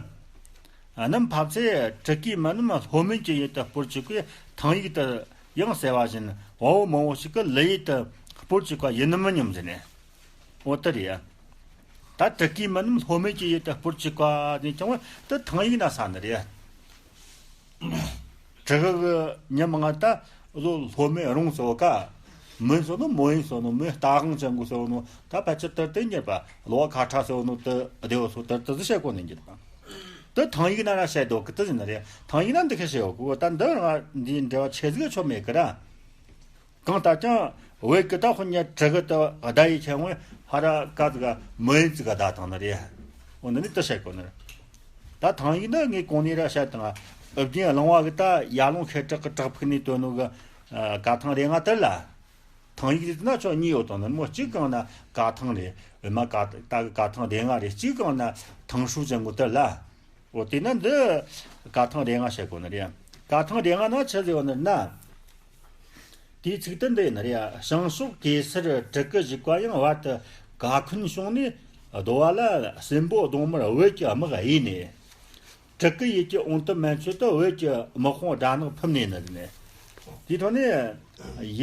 རྣམས་ཕབ་ཚེ་དྲུ་གུའི་མི་རྣམས་ལྷོ་མོན་གྱི་ཡུལ་དུ་སྤོར་བཅུག་པའི་ཐང་ཡིག་ཏུ་ཡང་གསལ་བ་བཞིན། དབའ་བོ་མང་བོ་ཞིག་གིས་ལི་ཡུལ་དུ་སྤོར་བཅུག་པ་ཡིན་ནི་མིན་སྙམ་ཟེར་ནས། འོ་དེ་རེད་ཡ། ད་དྲུ་གུའི་མི་རྣམས་ལྷོ་མོན་གྱི་ཡུལ་དུ་སྤོར་བཅུག་པ་ནས་ཀྱང་དེ་ཐང་ཡིག་ན་གསལ་ནི་རེད། དྲུ་གུ་གི་མྱི་མང་ད་ལོ་ལྷོ་མོན་རོང་ཟེར་བ་ཀ། མོན་ཟེར་ནོ་མོན་ཟེར་ནོ་མོན་རྟ་དབང་ཅན་གོ་ཟེར་ནོ་ད་ཕལ་ཆེར་དེར་དེ་ཉེར་པ་ལོ་ཁ་ཁྲ་ཟེར་ནོ་དེ་སྡེ་བ་སོ་དེར་དེ་ཟིག་བཤད་གོ་ནི་འགྱུར་བ། དེ་ཐང་ཡིག་ན་ར་བཤད་འདུག་གི་དེ་ཟིན་ནི་རེད། ཐང་ཡིག་ན་འདི་ཁ་བཤད་ཡོད་གི། ད་འདི་རང་འདིའི་འབྲེལ་བ་ཆེ་ཟིག་ཆོད་མེད་གི་ར། གང་ལྟར་ཀྱང་བོད་ཀྱི་ད་དཔེར་ན་དྲུ་གུ་དེ་བརྡ་ཡིག་ཁྱེར་འོང་ཧ་ར་ཀ་ཟིག་མོན་ཟིག་བརྡ་བཏང་ནི་རེད། འོ་འདི་ནི་དེ་བཤད་གོ་ནི་རེད། ད་ཐང་ཡིག་ནི་ངས་གོང་ནས་ར་བཤད་དང་། ཨུ་རྒྱན་གླིང་བ་གི་ད་ཡར་ཀླུང་ཤེལ་བྲག་གི་བྲག་ཕུག་ནས་བཏོན་ནོ་གི་ཨ་ག་ཐང་རེ་ལྔ་དེར་ལ། ཐང་ཡིག་ན་ཆོ་གཉིས་ཡོད་དང་ནི་མོ། གཅིག་གང་ན་ག་ཐང་རེད། འོ་མ་ག་ད་གི་ག་ཐང་རེ་ལྔ་རེད། གཅིག་གང་ན་ཐང་ཧྲུའུ་ཅན་གོ་དེར་ལ། འོ་དེས་ན་འདི་ག་ཐང་རེ་ལྔ་བཤད་གོ་ནི་རེད། ག་ཐང་རེ་ལྔ་ན་ཆི་ཟིག་ཡོད་ནི་ན། དེའི་ཚིག་དོན་འདི་ཡིན་ནི་རེད། བྱང་ཕྱོགས་གེ་སར་དྲུ་གུ་བཞུགས་པ་ཡང་བར་དུ་ག་ཁུན་བྱུང་ནས་བསྡོ་བ་ལ་སྲིན་པོ་གདོང་དམར་བོད་ཀྱི་དམག་གཡས་ནས། དྲུ་གུ་ཡུལ་གྱི་ཨོང་ཏི་མན་ཆོད་དུ་བོད་ཀྱི་དམག་དཔུང་དགྲ་ནག་ཕུབ་ནས་ནི་རེད། དེའི་ཐོག་ནས་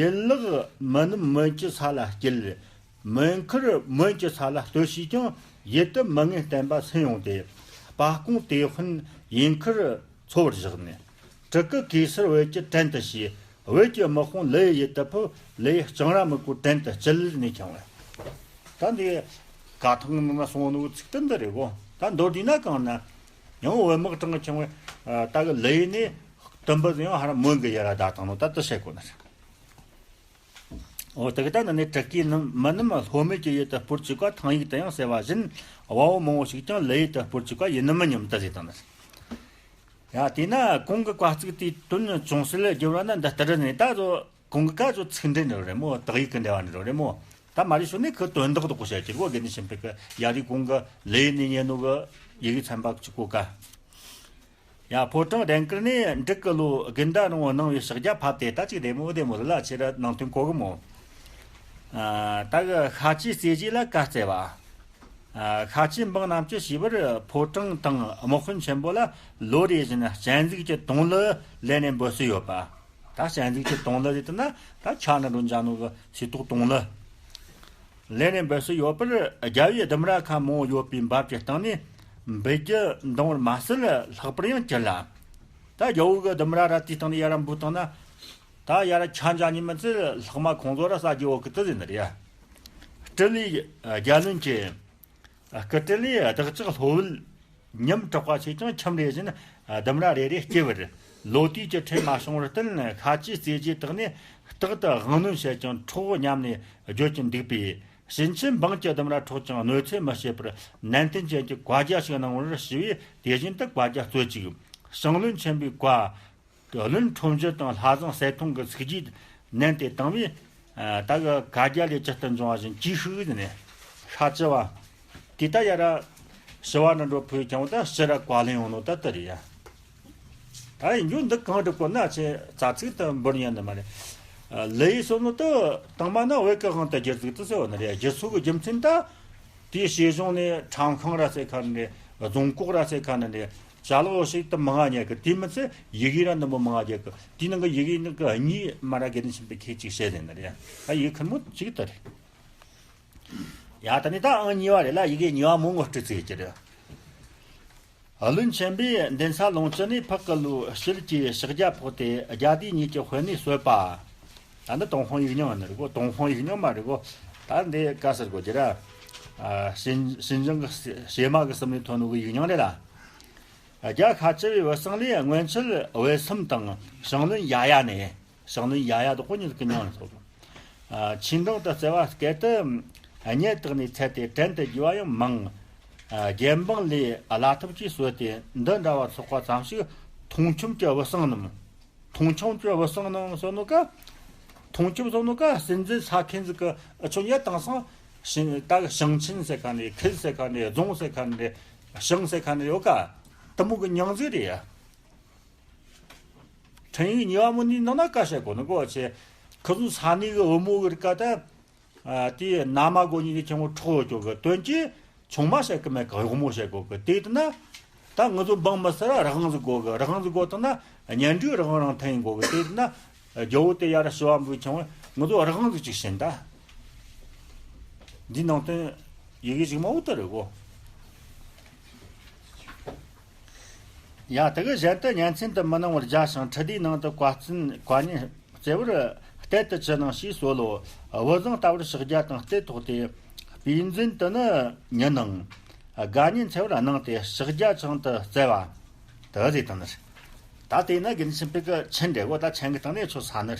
ཡན་ལག་མི་རྣམས་མོན་གྱི་ས་ལ་སྐྱེལ། མོན་ཁུར་མོན་གྱི་ས་ལ་སྟོད་བྱས་ཀྱང་། ཡུལ་དུ་མི་ངན་བསྟན་པ་སུན་ཡོང་སྟེ། དཔའ་ཀོང་དེ་ཧོན་ཡིན་ཁུར་འཚོ་བར་བཞག་ནས། དྲུ་གུ་གེ་སར་བོད་ཀྱི་བྲན་དུ་བྱས། བོད་ཀྱི་དམག་དཔུང་ལི་ཡུལ་དུ་ཕུབ། ལི་ཡུལ་ལྕང་ར་མུ་གུ་བྲན་དུ་བསྐྱལ་ནས་ཁྱེར་བས། ད་འདི་ག་ཐང་ནང་ན་སོང་ནོ་ཚིག་དོན་འདི་རེད་གོ། ད་མདོར་བསྡུས་ན་གང་ན། ཡང་བོད་དམག་དྲངས་ཁྱེར་བས། ད་གི་ལི་ཡུལ་ནས་དུམ་བུ་ཡང་ཧ་ར་མོན་གི་ཡ་ར་བརྡ་བཏང་ནོ་ད་དེ་བཤད་གོ་ནི་རེད། འོ་དེ་གི་ད་ནི་ནི་དྲུ་གུའི་མི་རྣམས་ལྷོ་མོན་གྱི་ཡུལ་དུ་སྤོར་བཅུག་པ་ཐང་ཡིག་ཏུ་ཡང་གསལ་བ་བཞིན། དབའ་བོ་མང་བོ་ཞིག་ཀྱང་ལི་ཡུལ་དུ་སྤོར་བཅུག་པ་ཡིན་ནི་མིན་སྙམ་དུ་ཟེར་དང་ནི། ཡ་དེས་ན་གོང་གི་བཀའ་གཙིགས་དེའི་དོན་ཅུང་ཟད་བསྒྱུར་བ་ན་འདི་ལྟར་ནི། ད་གཟོད་གོང་གི་བཀའ་ཚོ་ཚིག་འགྲེལ་འདྲ་བོ་རེད་མོ། དག་ཡིག་གི་འགྲེལ་བ་འདྲ་བོ་རེད་མོ། ད་མ་རེད་ཞུ་ནི་ཁོ་དོན་དག་དག་པོ་བཤད་ཀྱི་རེད་གོ། དགེ་འདུན་ཆོས་འཕེལ་གི་ཡ་རི་གོང་གི་ལི་ཡུལ་ནས་ཉན་ནོ་གི་ཡི་གེ་ཚན་པ་གཅིག་གོ་ཀ། ཡ། ཕོ་བྲང་ལྡན་དཀར་ནས་འབྲུག་གི་ལོ་དགུན་ཟླ་རིང་བོ་གནང་བའི་ཕྱག་རྒྱ་ཕབ་སྟེ། ད་ཅིག་བདེ་མོ་བདེ་མོ་ལ་ཕྱིར་ནང་དོན་གོ་གི་མོ། ཨ། ད་གི་ཤཱཀྱའི་རྩེ་རྗེ་ལ་བཀའ་སྩལ་བ། ཨ། ཤཱཀྱའི་འབངས་རྣམས་ཀྱིས་ཞུས་པར་ཕོ་བྲང་དང་དམག་དཔོན་ཆེན་པོ་ལ་ལོ་རེ་བཞིན་སྤྱན་གཟིགས་ཀྱི་དུང་ལི་ལེན་ནས་འབུལ་སྲོལ་ཡོད་པ། ད་སྤྱན་གཟིགས་ཀྱི་དུང་ལི་ཟེར་དུས་ན་ད་ཆ་ན་འགྲོ་འཇག་ནོ་གི་སི་ཏོག་དུང་ལི། ལས་ནས་འབད་སྲོལ་ཡོད་པར། རྒྱལ་བའི་ལྡུམ་ར་ཁ་མང་བོ་ཡོད་པའི་འབབ་ཀྱི་སྟེང་ནས་འབུལ་རྒྱུ་འདང་བར་མ་ཟད་ལྷག་པར་ཡང་གྱུར་ལ། ད་རྒྱལ་པོ་གི་ལྡུམ་ར་ར་དེའི་སྟེང་ནས་ཡར་འབུལ་བཏང་ན། ད་ཡར་ཆ་འཇག་ཉི་མ་ཚེ་ལྷག་མ་ཁོང་ཚོ་ར་ཟ་རྒྱུ་ཡོད་གི་དེ་ཟེར་ནི་རེད། སྤྲུལ་ལས་རྒྱལ་བློན་གྱི། སྐུ་སྤྲུལ་ལས་བདག་ཅག་ལྷོ་བལ། ཉམ་དྲག་པ་ཆེ་ཀྱང་ཁྱིམ་རེ་བཞིན་ལྡུམ་ར་རེ་རེ་སྐྱེ་བར། ལོ་དུས་ཀྱི་ཁྲལ་མ་བྱུང་བར་བརྟེན། ཤཱཀྱའི་རྩེ་རྗེ་དག་ནས་རྟག་ཏུ་དབང་གནོད་བྱེད་ཅིང་འཕྲོག་སྙམ་ནས་བརྗོད་ཀྱིན་འདུག་པས། ཕྱིན་ཆད་འབངས་ཀྱིས་ལྡུམ་ར་འཕྲོག་ཅིང་གནོད་འཚེ་མི་བྱེད་པར་ནན་ཏན་ཅན་གྱི་བཀའ་རྒྱ་ཞིག་གནང་བར་ཞུ་བས། དེ་བཞིན་དུ་བཀའ་རྒྱ་སྩོལ་ཅིག། ཞང་བློན་ཆེན་པོའི་བཀའ། བློན་ཁྲོམ་གཞི་དང་ལྷ་བཟང་གསལ་མཐོང་གི་ཚིག་རྗེས་ནན་ཏེ་བཏང་བས། ད་གི་བཀའ་རྒྱ་ལས་ཇི་ལྟར་འབྱུང་བ་བཞིན་གྱིས་ཤིག་ཟེར་ནས་ཤཱཀྱ་བ། དེ་ལྟར་ཡར་ཞི་བ་ནི་འགྲོ་ཕུལ་ཀྱང་ད་ཕྱིར་ར་བཀའ་ལེན་ཡོང་ནོ་ད་ལྟ་རེད་ཡ། ད་ཡིན་རྒྱུ་འདི་གང་སྒྲུབ་དགོས་ན་ཆེ་རྩ་ཚིག་ཏུ་འབུར་ཉན་ནི་མ་རེད། ལི་ཡུལ་སོགས་ནོ་ད་དང་མ་ན་བོད་ཀྱི་དབང་དུ་བསྒྱུར་ཚུགས་དུ་ཟེར་བ་ནི་རེད། བསྒྱུར་ཚུགས་ཀྱི་རྒྱུ་མཚན་ད། དེའི་ཤེས་གཞུང་ནས་ཁྲམ་ཤིང་ར་ཟེར་ཁ་ནི་རེད། རྫོང་ཁོག་ར་ཟེར་ཁ་ནི་རེད། ཅ་ལག་འོ་ཞིག་ཏུ་མང་ང་རྒྱག་གི། དེ་མི་ཚད་ཡི་གེ་ར་འདི་མོ་མང་ང་རྒྱག་གི། དེའི་ནང་གི་ཡི་གེ་ནང་གི་གཉིས་མ་ར་དགེ་འདུན་ཆོས་འཕེལ་ཁྱེད་ཅིག་བཤད་ཟིན་ནི་རེད། ད་ཡི་གེ་ཁེར་མོ་གཅིག་ལྟ་རེད། ཡ་ད་ནི་ད་ཨང་གཉིས་པ་རེད་ལ། ཡི་གེ་གཉིས་པ་མོ་ངོ་སྤྲོད་ཚིག་གི་རེད། བློན་ཆེན་པོས་མདུན་ས་ལོངས་སྤྱོད་ནས་ཕག་གི་ལོའི་དཔྱིད་ཀྱི་ཕྱག་རྒྱ་ཕོག་སྟེ་རྒྱ་སྡེ་གཉིས་ཀྱི་དཔོན་གནས་གསོལ་པ། ད་འདི་ཏུན་ཧོང་ཡིག་རྙིང་ནི་རེད་གོ། ཏུན་ཧོང་ཡིག་རྙིང་མ་རེད་གོ། ད་འདི་ག་ཟེར་དགོས་རྒྱུ་ར། ཨ། ཞིན་ཞིན་ཅང་གི་བྱེ་མ་གི་སུམ་ནས་ཐོན་ནོ་གི་ཡིག་རྙིང་རེད་ལ། རྒྱ་ཤཱཀྱ་པའི་བུ་སྲིང་ལས་སྔོན་ཆད་བུ་སུམ་དང་ཞང་བློན་ཡ་ཡ་ནས། ཞང་བློན་ཡ་ཡ་དག་གོ་ཉིད་ཀྱི་མྱིང་ལ་སོགས། ཨ། ཆོས་འབྲིང་དུ་བརྩེ་བ་སྐད་དུ་སྙད་བཏགས་ནས་ཚད་དེ་བྲན་དུ་བརྒྱུས་པ་ཡང་མང་། ཨ། རྒྱལ་འབངས་ལས་བླ་ཐབས་ཀྱིས་གསོལ་ཏེ་འདི་འདྲ་བ་ཚོགས་པ་ཙམ་ཞིག་མཐོང་ཆུང་གི་བུ་སྲིང་རྣམས། མཐོང་ཆུང་གི་བུ་སྲིང་རྣམས་སོགས་ནོ་ཀ། མཐོང་ཆུང་སོགས་ནོ་ཀ་སྲིད་འཛིན་ས་ཁན་ཟིག་གི་ཨ་ཆོ་ཉེ་དང་སང་ཞིང་ད་ཞིང་ཆེན་ཟེར་ཁ་ནས། ཁུལ་ཟེར་ཁ་ནས། རྫོང་ཟེར་ཁ་ནས། ཞིང་ཟེར་ཁ་ནས་ཡོད་ཀ། དུ་མོ་གི་མྱིང་ཟིག་རེད་ཡ། འཕྲིན་ཡིག་གཉིས་པ་མོ་ནི་ནང་ན་ཀ་བཤད་གོ་ནི་གོ་ཆེ། ཁི་ཚོ་ས་གནས་གི་བུ་མོ་གི་རིགས་ཀ་ད། ཨ། དེའི་མནའ་མ་སྒོ་གཉིས་ཀྱི་ཆུང་མོ་འཕྲོག་ཡོད་ཀྱོ་གི་དོན་གྱིས་ཆུང་མ་བཤད་གི་མེད་གི། གཡོག་མོ་བཤད་གོ་གི། དེ་ཡིན་ན་ད་ང་ཚོ་འབངས་མི་སེར་རང་དབང་ཟིག་དགོ་གི། རང་དབང་ཟིག་དགོ་དང་ན་གཉེན་སྒྲིག་རང་དབང་རང་འཐེན་ཡིན་དགོ་གི། དེ་ཡིན་ན་རྒྱལ་བོ་དེ་ཡར་ཞུ་བ་འབུལ་ཆུང་བས་ང་ཚོ་རང་དབང་ཟིག་ཅིག་བྱིན་ད། འདི་ནང་དོན་ཡི་གེ་ཞིག་མ་འོ་ད་རེད་གོ། ཡ། དེ་གི་གཞན་དུ་གཉེན་ཚན་དུ་མི་སྣང་བར་བྱ་ཞིང་ཁྲི་དེའི་ནང་དུ་བཀའ་བཙུན་བཀའ་ཉན་བརྩེ་བར་གཏད་དུ་ཅི་གནང་ཞེས་གསོལ་ལོ། བུ་བཟང་ལྟ་བུར་ཕྱག་རྒྱ་དང་གཏད་ཐོགས་ཏེ། པའི་འཛིན་དུ་ནི་ཉི་སྣང་། དགའ་ཉེ་མཚེ་བར་སྣང་སྟེ་ཕྱག་རྒྱ་ཆང་དུ་བསྩལ་བ། དུ་ཟེར་དང་ནི། ད་དེ་ནི་དགེ་འདུན་ཆོས་འཕེལ་གྱི་མཆན་འདྲ་གོ། ད་མཆན་གྱི་སྟེང་ནས་ཆོ་ས་ནི།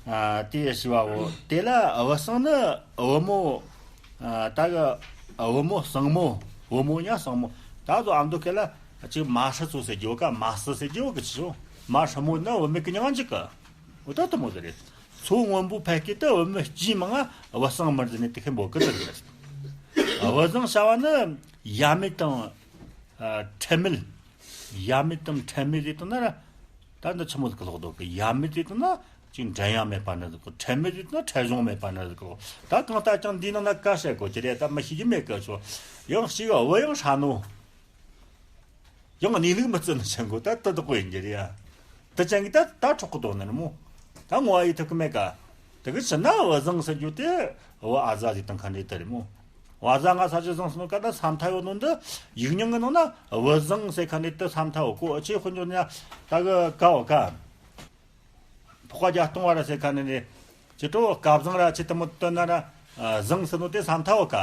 ཨ། དེ་ཞི་བའོ། དེ་ལ་བུ་སྲིང་ནི་བུ་མོ། ཨ། ད་གི་བུ་མོ་སྲིང་མོ། བུ་མོ་ཉ་སྲིང་མོ། ད་ཚོ་ཨ་མདོ་སྐད་ལ་ཅིག་མ་སྲི་ཚོ་ཟེར་རྒྱུ་ག། མ་སྲི་ཟེར་རྒྱུ་གི་ཆི་ཆོ། མ་སྲི་མོ་ན་བུད་མེད་ཀྱི་མྱིང་ཅིག་གི། འོ་ད་དེ་མོ་ཟིག་རེད། མཚོ་སྔོན་པོའི་ཕ་སྐད་དུ་བུད་མེད་སྐྱེས་མང་ང་བུ་སྲིང་མི་ཟེར་ནས་དེ་ཁེ་འབོད་གི་ཟེར་གི་རེད། བུ་བཟང་བྱ་བ་ནི་ཡ་མེད་དང་། ཨ། ཁྲེལ་མེད། ཡ་མེད་དང་ཁྲེལ་མེད་ཟེར་དང་ན་ར། ད་འདི་ཆི་མོ་ཟིག་གི་ལོག་འདུག་གི། ཡ་མེད་ཟེར་དང་ན་ཅིག་འགྲན་ཡ་མེད་པ་ནི་ཟིག་གི། ཁྲེལ་མེད་ཟེར་དང་ན་ཁྲེལ་གཞུང་མེད་པ་ནི་ཟིག་གི། ད་གང་ལྟར་ཀྱང་འདི་ནང་ན་ཀ་བཤད་གོ་གི་རེད། ད་མི་ཤེས་ཀྱི་མེད་གི་ཆོ། ཡང་གཅིག་བུ་ཡང་ཧྲ་ནོ། ཡང་གནས་ལུགས་མི་བརྩི་ནི་ཆེན་གོ། ད་དེ་དག་གོ་ཡིན་གྱི་རེད་ཡ། དེ་ཅན་གྱི་ད་ད་འཕྲོག་གི་འདུག་ནི་རེད་མོ། ད་ངོ་བ་ཡིད་ཐུབ་གི་མེད་ཀ། དེ་གི་ཕྱིར་ན་བུ་བཟང་ཟེར་རྒྱུ་དེ་བུ་ཨ་ཟ་ཟིག་དང་ཁ་འདྲེ་དེ་རེད་མོ། བུ་ཨ་ཟ་ང་ས་ཆུ་བཟང་ཟེར་ནོ་ཀ་ད་ས་མཐའ་ཡོད་ནོ་འདི། ཡིག་རྙིང་གི་ནང་ན་བུ་བཟང་ཟེར་ཁ་འདྲེ་དེ་ས་མཐའ་ཡོད་གོ། ཨ་ཆེ་དཔོན་འཇོག་ནི་ད་གི་ཀ་བོ་ཀ། ཕོ་ཁ་རྒྱ་སྟོང་བ་ར་ཟེར་ཁ་འདྲེ་ནི། ཅི་ཏྲོ་ཀ་བཟང་ར་ཆི་དེ་མོ་དེ་ན་ར། ཨ། བཟང་ཟེར་ནོ་དེ་ས་མཐའ་ཡོད་ཀ།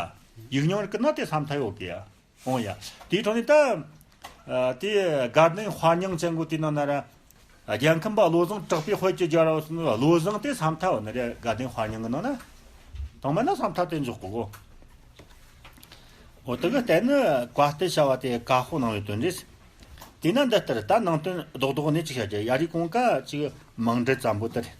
ཡིག་རྙིང་རིགས་གི་ན་དེ་ས་མཐའ་ཡོད་གི་ཡ། འོང་ཡ། དེའི་ཐོག་ནས་ད། ཨ། དེ་དགའ་ལྡན་དཔལ་མྱིང་ཅན་གོ་དེ་ནང་ན་ར། རྒྱལ་ཁམས་པ་བློ་བཟང་གྲགས་པའི་དཔལ་གྱི་རྒྱལ་བ་སོགས་བློ་བཟང་དེ་ས་མཐའ་བ་ནི་རེད། དགའ་ལྡན་དཔལ་མྱིང་གི་ནང་ན། དང་མ་ན་ས་མཐའ་དེ་འཇོག་གོ་གོ། འོ་དེ་གི་རྟེན་ནི་བཀའ་གཏེར་བྱ་བ་དེ་ཀ་ཧོ་གནང་བའི་དོན་རེད། དེས་ན་འདི་ལྟར་ད་ནང་དོན་རྡོག་རྡོག་ནས་ཅིག་བཤད་རྒྱུ། ཡ་རིག་གོང་ཀ་ཅིག་མིང་འབྲི་ཙམ་པོ་དེ་རེད།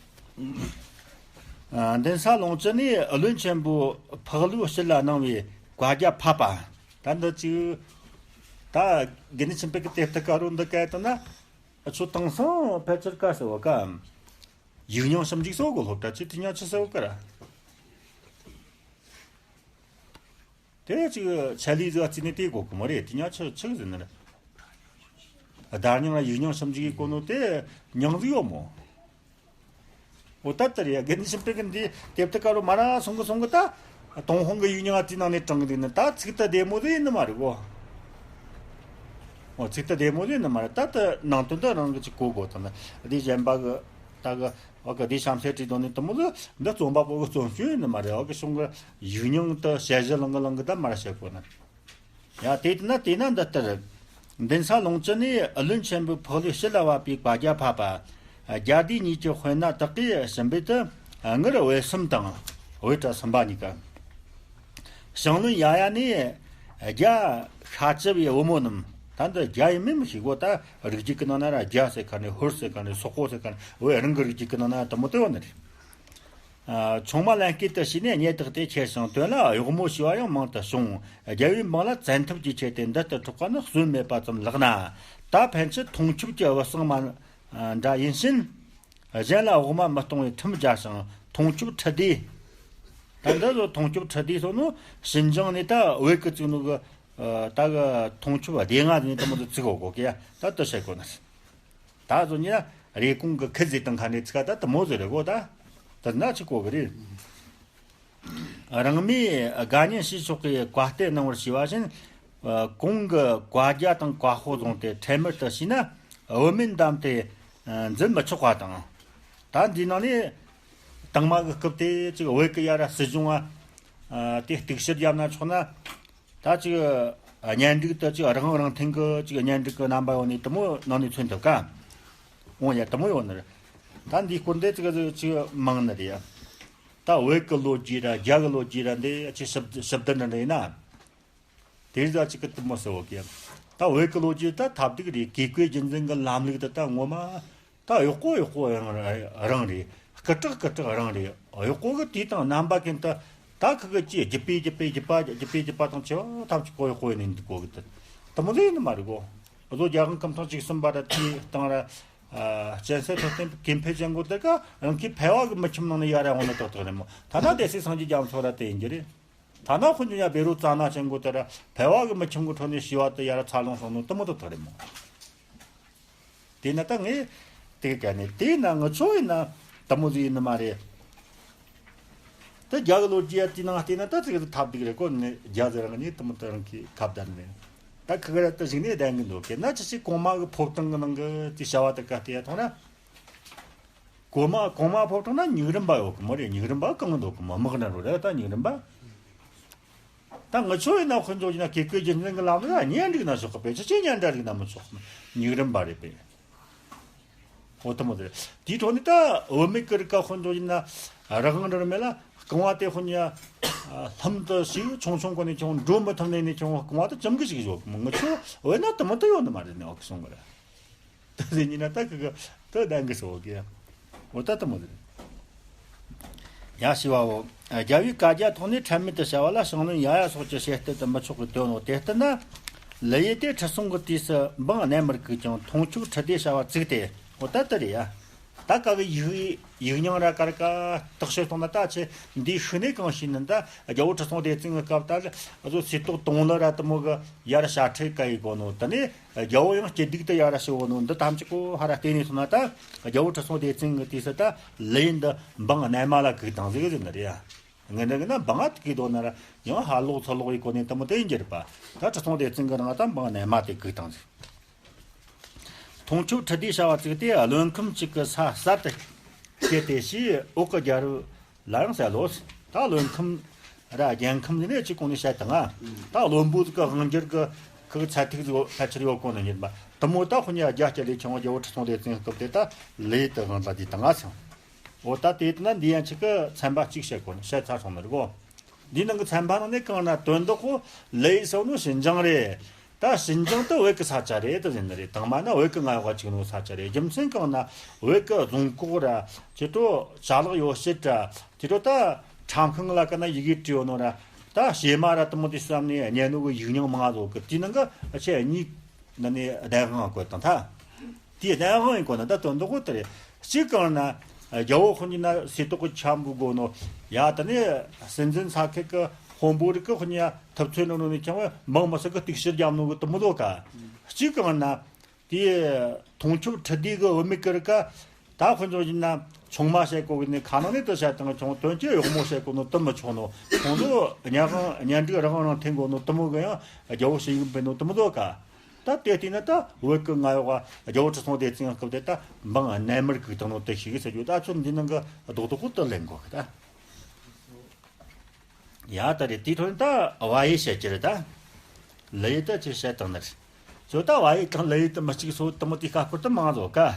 ཨ། མདུན་ས་ལོངས་སྤྱོད་ནས་བློན་ཆེན་པོ་འཕགས་ལུས་སྤྱི་ལ་གནང་བའི་བཀའ་རྒྱ་ཕབ་པ། ད་འདི་ཅིག་ད་དགེ་འདུན་ཆོས་འཕེལ་གྱི་དེབ་ཐེར་དཀར་རོ་འདི་བཀལ་བཏང་ན། ཁྱོད་དེང་སང་ཕལ་ཆེར་ཀ་ཟེར་བ་ཀ། ཡིག་རྙིང་ཞིབ་འཇུག་ཟེར་བ་གོ། སློབ་གྲྭ་ཆེ་དེ་ཉག་ཆི་ཟེར་བ་ཀ་ར། དེ་ཅིག་ཆད་ལུས་ཟིག་བརྩིས་ནས་དེ་གོ་གི་མ་རེད། དེ་ཉག་ཆི་ཆི་ཟེར་ན་ར། བརྡ་རྙིང་ལ་ཡིག་རྙིང་ཞིབ་འཇུག་གི་གོ་ནོ་དེ་མྱིང་ཟིག་ཡོད་མོ། འོ་ད་ལྟར་ཡ་དགེ་འདུན་ཆོས་འཕེལ་གི་འདི་དེབ་ཐེར་དཀར་རོ་མ་ར་སོང་གི་སོང་གི་ད། ཏུན་ཧོང་གི་ཡིག་རྙིང་དེའི་ནང་ནས་དྲངས་གི་འདུག་ནི་ད་ཚིག་དེ་བདེ་མོ་ཟིག་ཡིན་ནི་མ་རེད་གོ། འོ་ཚིག་དེ་བདེ་མོ་ཟིག་ཡིན་ནི་མ་རེད། ད་ལྟ་ནང་དོན་དེ་རང་གི་ཅིག་གོ་དགོས་དང་ནི་འདི་གཞན་པ་གི་ད་གི། འོ་གི་འདི་གཤམ་གསལ་བྲིས་དོན་ནི་དེ་མོ་ཟིག་འདི་རྩོམ་པ་པོ་གི་རྩོམ་སྤྱོད་ཡིན་ནི་མ་རེད། འོ་གི་གཞུང་གི་ཡིག་རྙིང་དེ་དཔྱད་གཞི་བླང་གི་བླང་གི་ད་མ་ར་བཤད་དགོས་ནི། ཡ། དེ་ན་དེ་ན་འདི་ལྟར། མདུན་ས་ལོངས་སྤྱོད་ནས་བློན་ཆེན་པོའི་འཕགས་ལུས་སྤྱི་ལ་བབས་པའི་བཀའ་རྒྱ་ཕབ་པ། རྒྱ་སྡེ་གཉིས་ཀྱི་དཔོན་སྣ་དག་གིས་ཞིམ་པོ་དུ་ངུར་འོད་གསུམ་དང་། འོད་གྲྭ་གསུམ་པ་གཉིས་ཀ། ཞང་བློན་ཡ་ཡ་ནས་རྒྱ་ཤ་ཅི་བའི་བུ་མོ་རྣམས། ད་འདི་རྒྱ་ཡིན་མིན་མི་ཤེས་གོ། ད་རིགས་རྒྱུད་ཀྱི་ནང་ན་ར་རྒྱ་ཟེར་ཁ་ནས་ཧོར་ཟེར་ཁ་ནས་སོག་པོ་ཟེར་ཁ་ནས་བོད་རང་གི་རིགས་རྒྱུད་ཀྱི་ནང་ན་དེ་མོ་དེ་བ་ནི་རེད། ཨ། ཆུང་མ་ལེན་སྐད་དུ་བྱས་ནས་སྙད་བཏགས་ཏེ་ཁྱེར་ཞིང་དོན་ལ་གཡོག་མོ་ཞེས་པ་ཡང་མང་དུ་བྱུང་། རྒྱལ་བའི་འབངས་ལ་བཙན་ཐབས་ཀྱི་ཆེད་དུ་འདི་ལྟར་འཕྲོག་པ་ནི་བརྩོན་མེད་པ་ཙམ་ལགས་ན། ད་ཕན་ཆད་མཐོང་ཆུབ་ཀྱི་བུ་གསང་མ་འདྲ་ཡིན་ཕྱིན། གཞན་ལ་འོག་མ་མི་གཏོང་བའི་ཁྲིམས་སྦྱར་ཞིང་མཐོང་ཆུབ་ཁྲི་ལྡེ། ད་འདི་ཚོ་མཐོང་ཆུབ་ཁྲི་ལྡེ་སོགས་ནི་ཞིན་ཅང་ནས་ད་བོད་ཀྱི་བཙུགས་ནོ་གི། ད་གི་མཐོང་ཆུབ་སྡེ་ལྔ་ནས་དེ་མོ་ཚོ་བཙུགས་གོ་གོ་གི་ཡ། ད་དེ་བཤད་དགོས་ནི། ད་གཟོད་ནི་རེབ་གོང་གི་ཁུལ་ཟེར་དང་ཁ་ནས་ཚིག་ད་དེ་མོ་ཟེར་རེད་གོ། ད་དེ་ན་ཅིག་གོ་གི་རེད། རང་མོས་དགའ་ཉེ་ཞེས་ཆོག་གི་བཀའ་གཏེར་གནང་བར་ཞུས་པ་བཞིན། གོང་གི་བཀའ་རྒྱ་དང་བཀའ་དཔོག་བཟུང་སྟེ་ཁྲེལ་མེད་དུ་བྱས་ན་བུད་མེད་འདམ་སྟེ་འཛིན་མི་ཆོག་པ་དང་། ད་འདིའི་ནང་ནས་དང་མ་གི་སྐབས་དེ་ཅིག་བོད་ཀྱི་ཡ་ར་སྲིད་གཞུང་བ་དེ་གཏུག་བཤེར་བརྒྱབ་ན་ཆོག་ན། ད་ཅིག་གཉེན་སྒྲིག་དེ་ཅིག་རང་དབང་རང་འཐེན་གི་ཅིག་གཉེན་སྒྲིག་གི་རྣམ་པ་ཡོད་ནི་དེ་མོ་ནང་ནས་མཚོན་ཐུབ་ཀ། འོང་ཡ་དེ་མོ་ཡོད་ནི་རེད། ད་འདིའི་སྐོར་འདི་ཅིག་ཅིག་མང་ནི་རེད་ཡ། ད་བོད་ཀྱི་ལོ་རྒྱུས་ར་རྒྱ་གི་ལོ་རྒྱུས་ར་འདི་ཅིག་ཞིབ་ཞིབ་བསྡུར་འདྲ་འདྲ་ཡིན་ན། དེ་རིགས་ཅིག་གི་དེ་མོ་ཟེར་བ་གི། ད་བོད་ཀྱི་ལོ་རྒྱུས་ད་ཐབས་སྡུག་རེད། བཀས་བཀོད་རྒྱུད་འཛིན་གི་ལམ་ལུགས་དེ་ད་ངོ་མ། ད་གཡོག་པོ་གཡོག་པོ་རང་རང་རེད། སྐུ་དྲག་སྐུ་དྲག་རང་རེད། གཡོག་པོ་གི་དུས་དང་རྣམ་པ་ཀུན་ཏུ་ད་ཁི་གི་ཅི་རྒྱུད་པའི་རྒྱུད་པའི་རྒྱུད་པ་རྒྱུད་པའི་རྒྱུད་པ་དང་ཆེ་བ་ཐམས་ཅད་གོ་གཡོག་པོ་ཡིན་ནི་འདུག་གོ་གི། ད་དེ་མོ་ཟིག་ཡིན་ནི་མ་རེད་གོ། བཟོ་རྒྱལ་དབང་སྐུ་ཕྲེང་བཅུ་གསུམ་པ་ར་དེའི་སྟེང་ར་ ཨ་སྤྱན་གསལ་ཐུབ་བསྟན་གོ་འཕེལ་ཅན་གོ་དེ་ཀ་རང་གི་ཕལ་བ་གི་མི་ཁྱིམ་ནང་ནས་ཡར་ཡོང་ནི་ཏག་ཏག་རེད་མོ། ཐ་ན་སྡེ་སྲིད་སངས་རྒྱས་རྒྱ་མཚོ་ར་དེ་ཡིན་གྱི་རེད། ཐ་ན་དཔོན་ཆུང་ཡ་བེ་རོ་ཙ་ན་ཅན་གོ་དེ་ར་ཕལ་བ་གི་མི་ཁྱིམ་གི་ཁྲོད་ནས་ཞི་བ་དེ་ཡར་འཚར་ལོངས་སོང་ནོ་དེ་མོ་ཏག་ཏག་རེད་མོ། དེས་ན་ད་ངས་དེ་ག་ནས་དེས་ན་ངི་ཆོ་ཡིན་ན་དེ་མོ་ཟིག་ཡིན་ནི་མ་རེད། ད་རྒྱ་གི་ལོ་རྒྱུས་ཡ་དེའི་ནང་བལྟས་ན་ད་ཅིག་ཐབས་སྡུག་རེད་གོ་ནི། རྒྱ་ཟེར་རང་ནི་དེ་མོ་ད་རང་གི་ཁ་བརྡ་ནི་རེད། ད་ཁི་ག་ར་ད་གཞིགས་ནས་བསྡད་གི་འདུག་གི་ན། ཅི་ཞིག་གོང་མ་གི་ཕོ་བྲང་གི་ནང་གི་དེ་བྱ་བ་དེ་ག་བལྟས་ཡ་ཐོང་ན། གོང་མ་གོང་མ་ཕོ་བྲང་ན་ཉུག་རིམ་པ་ཡོད་གི་མོ་རེད། ཉུག་རིམ་པ་གང་འདུག་གི་མོ་དམག་འདྲ་རུ་རེད། ད་ཉུག་རིམ་པ། ད་ངི་ཆོ་ཡིན་ན་དཔོན་ཚོགས་ཀྱི་ན་གེ་ཀེ་རྒྱུད་འཛིན་གྱི་ལམ་ལ་གཉེན་སྒྲིག་ན་ཆོག་གི་པས། ཅི་ཅི་གཉེན་འདྲ་རིག་ན་མི་ཆོག་གི་མོ། ཉུག་རིམ་པ་རེད་པས། འོ་དེ་མོ་དེ་རེད། དེའི་ཐོག་ནས་ད་བུད་མེད་ཀྱི་རིགས་ཀ་དཔོན་ཚོགས་ཀྱི་ན་རང་དབང་འདྲ་མེད་ལ་རྐང་བ་དེ་དཔོན་ཡ་ལྷམ་དུ་ཞིག་ཆུང་ཆུང་གོ་ནས་ཆུང་འགྲོ་མི་ཐུབ་ནས་ནས་ཆུང་རྐང་བ་དུ་ཅམ་གི་ཞིག་ཡོད་གི་མོ། ངི་ཆོ་འོ་ན་དེ་མོ་དེ་ཡོད་ནི་མ་རེད་ནས་འོག་གི་སོང་གི་རེད། ད་དེ་ཉིན་ན་ད་གི་གི་ད་ལྡན་གི་སོ་གི། འོ་ད་ད་མོ་དེ་རེད། ཡ་ཞི་བའོ། རྒྱལ་བའི་བཀའ་རྒྱ་ཐོག་ནས་ཁྲེལ་མེད་དུ་བྱ་བ་ལ་ཞང་བློན་ཡ་ཡ་སོགས་ཀྱི་བྱེད་གཏེ་དུ་མི་ཆོག་གི་དོན་ནོ། དེ་ལྟར་ན་ལི་ཡུལ་དེ་ཁྲི་སྲོང་གི་དུས་སུ་འབངས་གནས་མར་བཀུག་ཀྱང་མཐོང་ཆོས་ཁྲི་ལྡེ་བྱ་བ་བཙུགས་ཏེ། འོ་ད་དེ་རེད་ཡ། ད་ག་གི་ཡིག་ཡིག་རྙིང་ར་ག་ར་ག་བརྟག་དཔྱད་གཏོང་ན་ད་ཆེ་འདིའི་ཤུལ་ནས་གང་ཤེས་ནི། ད་རྒྱལ་བོ་ཁྲི་སྲོང་ལྡེ་བཙན་གི་སྐབས་ད་ལ་ཨ་ཟོ་སྲས་ཏོག་དུང་ལ་ར་དེ་མོ་གི་ཡར་ཞྭ་ཁྲི་བཀལ་ཡི་གོ་ནོ། དེ་ནས་རྒྱལ་བོ་ཡང་སྐྱིད་སྡུག་ཏུ་ཡར་ཞུ་བོ་ནོ། འདི་ཐམས་ཅད་ཀོ་ཧ་ར་བལྟས་ནས་སོང་ན་ད་རྒྱལ་བོ་ཁྲི་སྲོང་ལྡེ་བཙན་གི་དུས་སུ་ད་ལི་ཡུལ་འདི་འབངས་གནས་མ་ལ་བཀུག་བཏང་ཟིག་ཟེར་ནི་རེད་ཡ། ངས་འདི་གི་ན་འབངས་ཨ་ཏི་གི་དོ་ན་ར་ཡང་ཧ་ལོག་ཚོ་ལོག་ཡི་གོ་ནས་དེ་མོ་དེ་ཡིན་གྱི་རེད་པ། ད་ཁྲི་སྲོང་ལྡེ་བཙན་གི་རིང་ད་འབངས་གནས་མ་དེ་བཀུག་བཏང་ཟིག། མཐོང་ཆོས་ཁྲི་ལྡེ་བྱ་བ་བཙུགས་ཏེ་བློན་ཁམས་གཅིག་གི་ས་གསར་དུ་བསྐྱེད་དེ་ཞེས་འོག་གི་རྒྱལ་རབས་ལ་ཡང་གསལ་ལོ། ད་བློན་ཁམས་ར་རྒྱལ་ཁམས་ནི་ནས་གཅིག་གོང་ནས་བཤད་དང་ང་། ད་བློན་པོ་ཟིག་གི་དབང་སྒྱུར་གི་ཁག་ཚད་ཐིག་ཟིག་ཕལ་ཆེར་ཡོད་གོ་ནི་ཡིན་པ། དེ་མོ་ད་དཔོན་ཡ་རྒྱ་སྐྱེད་ལས་ཆུང་བ་རྒྱལ་བོ་ཁྲི་སྲོང་ལྡེ་བཙན་སྐབས་དེ་ད་ལི་ཡུལ་དུ་དབང་ལ་དེ་དང་ང་སང་། འོ་ད་དེ་ལྟ་ན་འདི་ཡན་ཆད་ཀྱི་ཚན་པ་གཅིག་བཤད་གོ་ནི་བཤད་ཚར་སོང་ནི་རེད་གོ། འདིའི་ནང་གི་ཚན་པ་ནང་ནས་གང་ན་དོན་དག་གོ་ལི་ཡུལ་ཟེར་ནོ་ཞིན་ཅང་རེད། ད་ཞིན་ཅང་དུ་བོད་ཀྱི་ས་ཆ་རེད་དུ་ཟེར་ནི་རེད། དང་མ་ན་བོད་ཀྱི་མངའ་འོག་ག་བཅུག་ནོ་ས་ཆ་རེད། རྒྱུ་མཚན་གང་ན་བོད་ཀྱི་རྫོང་ཁོག་ར་དེ་ཚོ་ཅ་ལག་ཡོ་བྱད་ར་དེ་ཚོ་ད་ཁྲམ་ཁང་ལ་ཀ་ན་ཡི་གེ་བྲིས་ཡོད་ནོ་ར་ད་བྱེ་མ་ར་དེ་མོ་དེ་བསམ་ནས་ཉན་ནོ་གི་ཡིག་རྙིང་མང་ང་ཟོ་གི། དེའི་ནང་གི་ཨ་ཆེ་གཉིས་ན་ནས་བདེན་དབང་བཀོད་དང་ཐ། དེའི་གནས་དབང་ཡིན་གོ་ན་ད་དོན་དག་གོ་དེ་རེད། གཅིག་གང་ན་རྒྱལ་བོ་དཔོན་གྱི་ན་སྲས་ཏོག་གི་ཆབ་འབུལ་དགོ་ནོ། ཡ་ད་ནི་སྲིད་འཛིན་ས་ཁུལ་གི་དཔོན་པོ་རིགས་གི་དཔོན་ཡ་ཐུབ་ཚོད་ནོ་ནོ་ནི་ཀྱང་མང་མི་སྲིད་གི་གཏུག་བཤེར་རྒྱབ་ནོ་གི་དུ་མི་ལོ་ཀ། གཅིག་གང་ན་དེའི་མཐོང་ཆོས་ཁྲི་ལྡེ་གི་བུད་མེད་གི་རིགས་ཀ་ད་དཔོན་ཚོ་ཡིན་ན་ཆུང་མ་བཤད་གོ་གི་ནི་ཁ་ནང་ནས་དུ་བཤད་དང་ཆུང་དོན་གྱི་གཡོག་མོ་བཤད་གོ་ནོ་དུ་མི་ཆོག་ནོ། ཁོང་ཚོ་གཉའ་གང་གཉེན་སྒྲིག་རང་རང་འཐེན་གོ་ནོ་དུ་མོ་གི་ཡང་རྒྱལ་བོ་ཞིག་ཡིན་པའི་ནོ་དུ་མི་ལོ་ཀ། ད་དེ་བལྟས་ན་ད་བོད་ཀྱི་མངའ་འོག་རྒྱལ་བོ་ཁྲི་སྲོང་ལྡེ་བཙན་སྐབས་དེ་ད་འབངས་གནས་མར་བཀུག་བཏང་ནོ་དེ་ཤེས་གི་ཟེར་རྒྱུ། ད་ཚོད་འདི་ནང་གི་རྡོག་རྡོག་པོ་དུ་ལེན་དགོས་གི་ད། ཡ་ད་རེད། དེའི་ཐོག་ནས་ད་བ་ཡི་བཤད་ཀྱི་རེད་ད། ལི་ཡུལ་ད་ཅི་བཤད་བཏང་ནི་རེད། ཚོད་ད་བ་ཡི་དང་ལི་ཡུལ་དུ་མི་གཅིག་སོ་དུ་མོ་དེ་ཁ་སྐོར་དུ་མང་ཟོ་ཀ།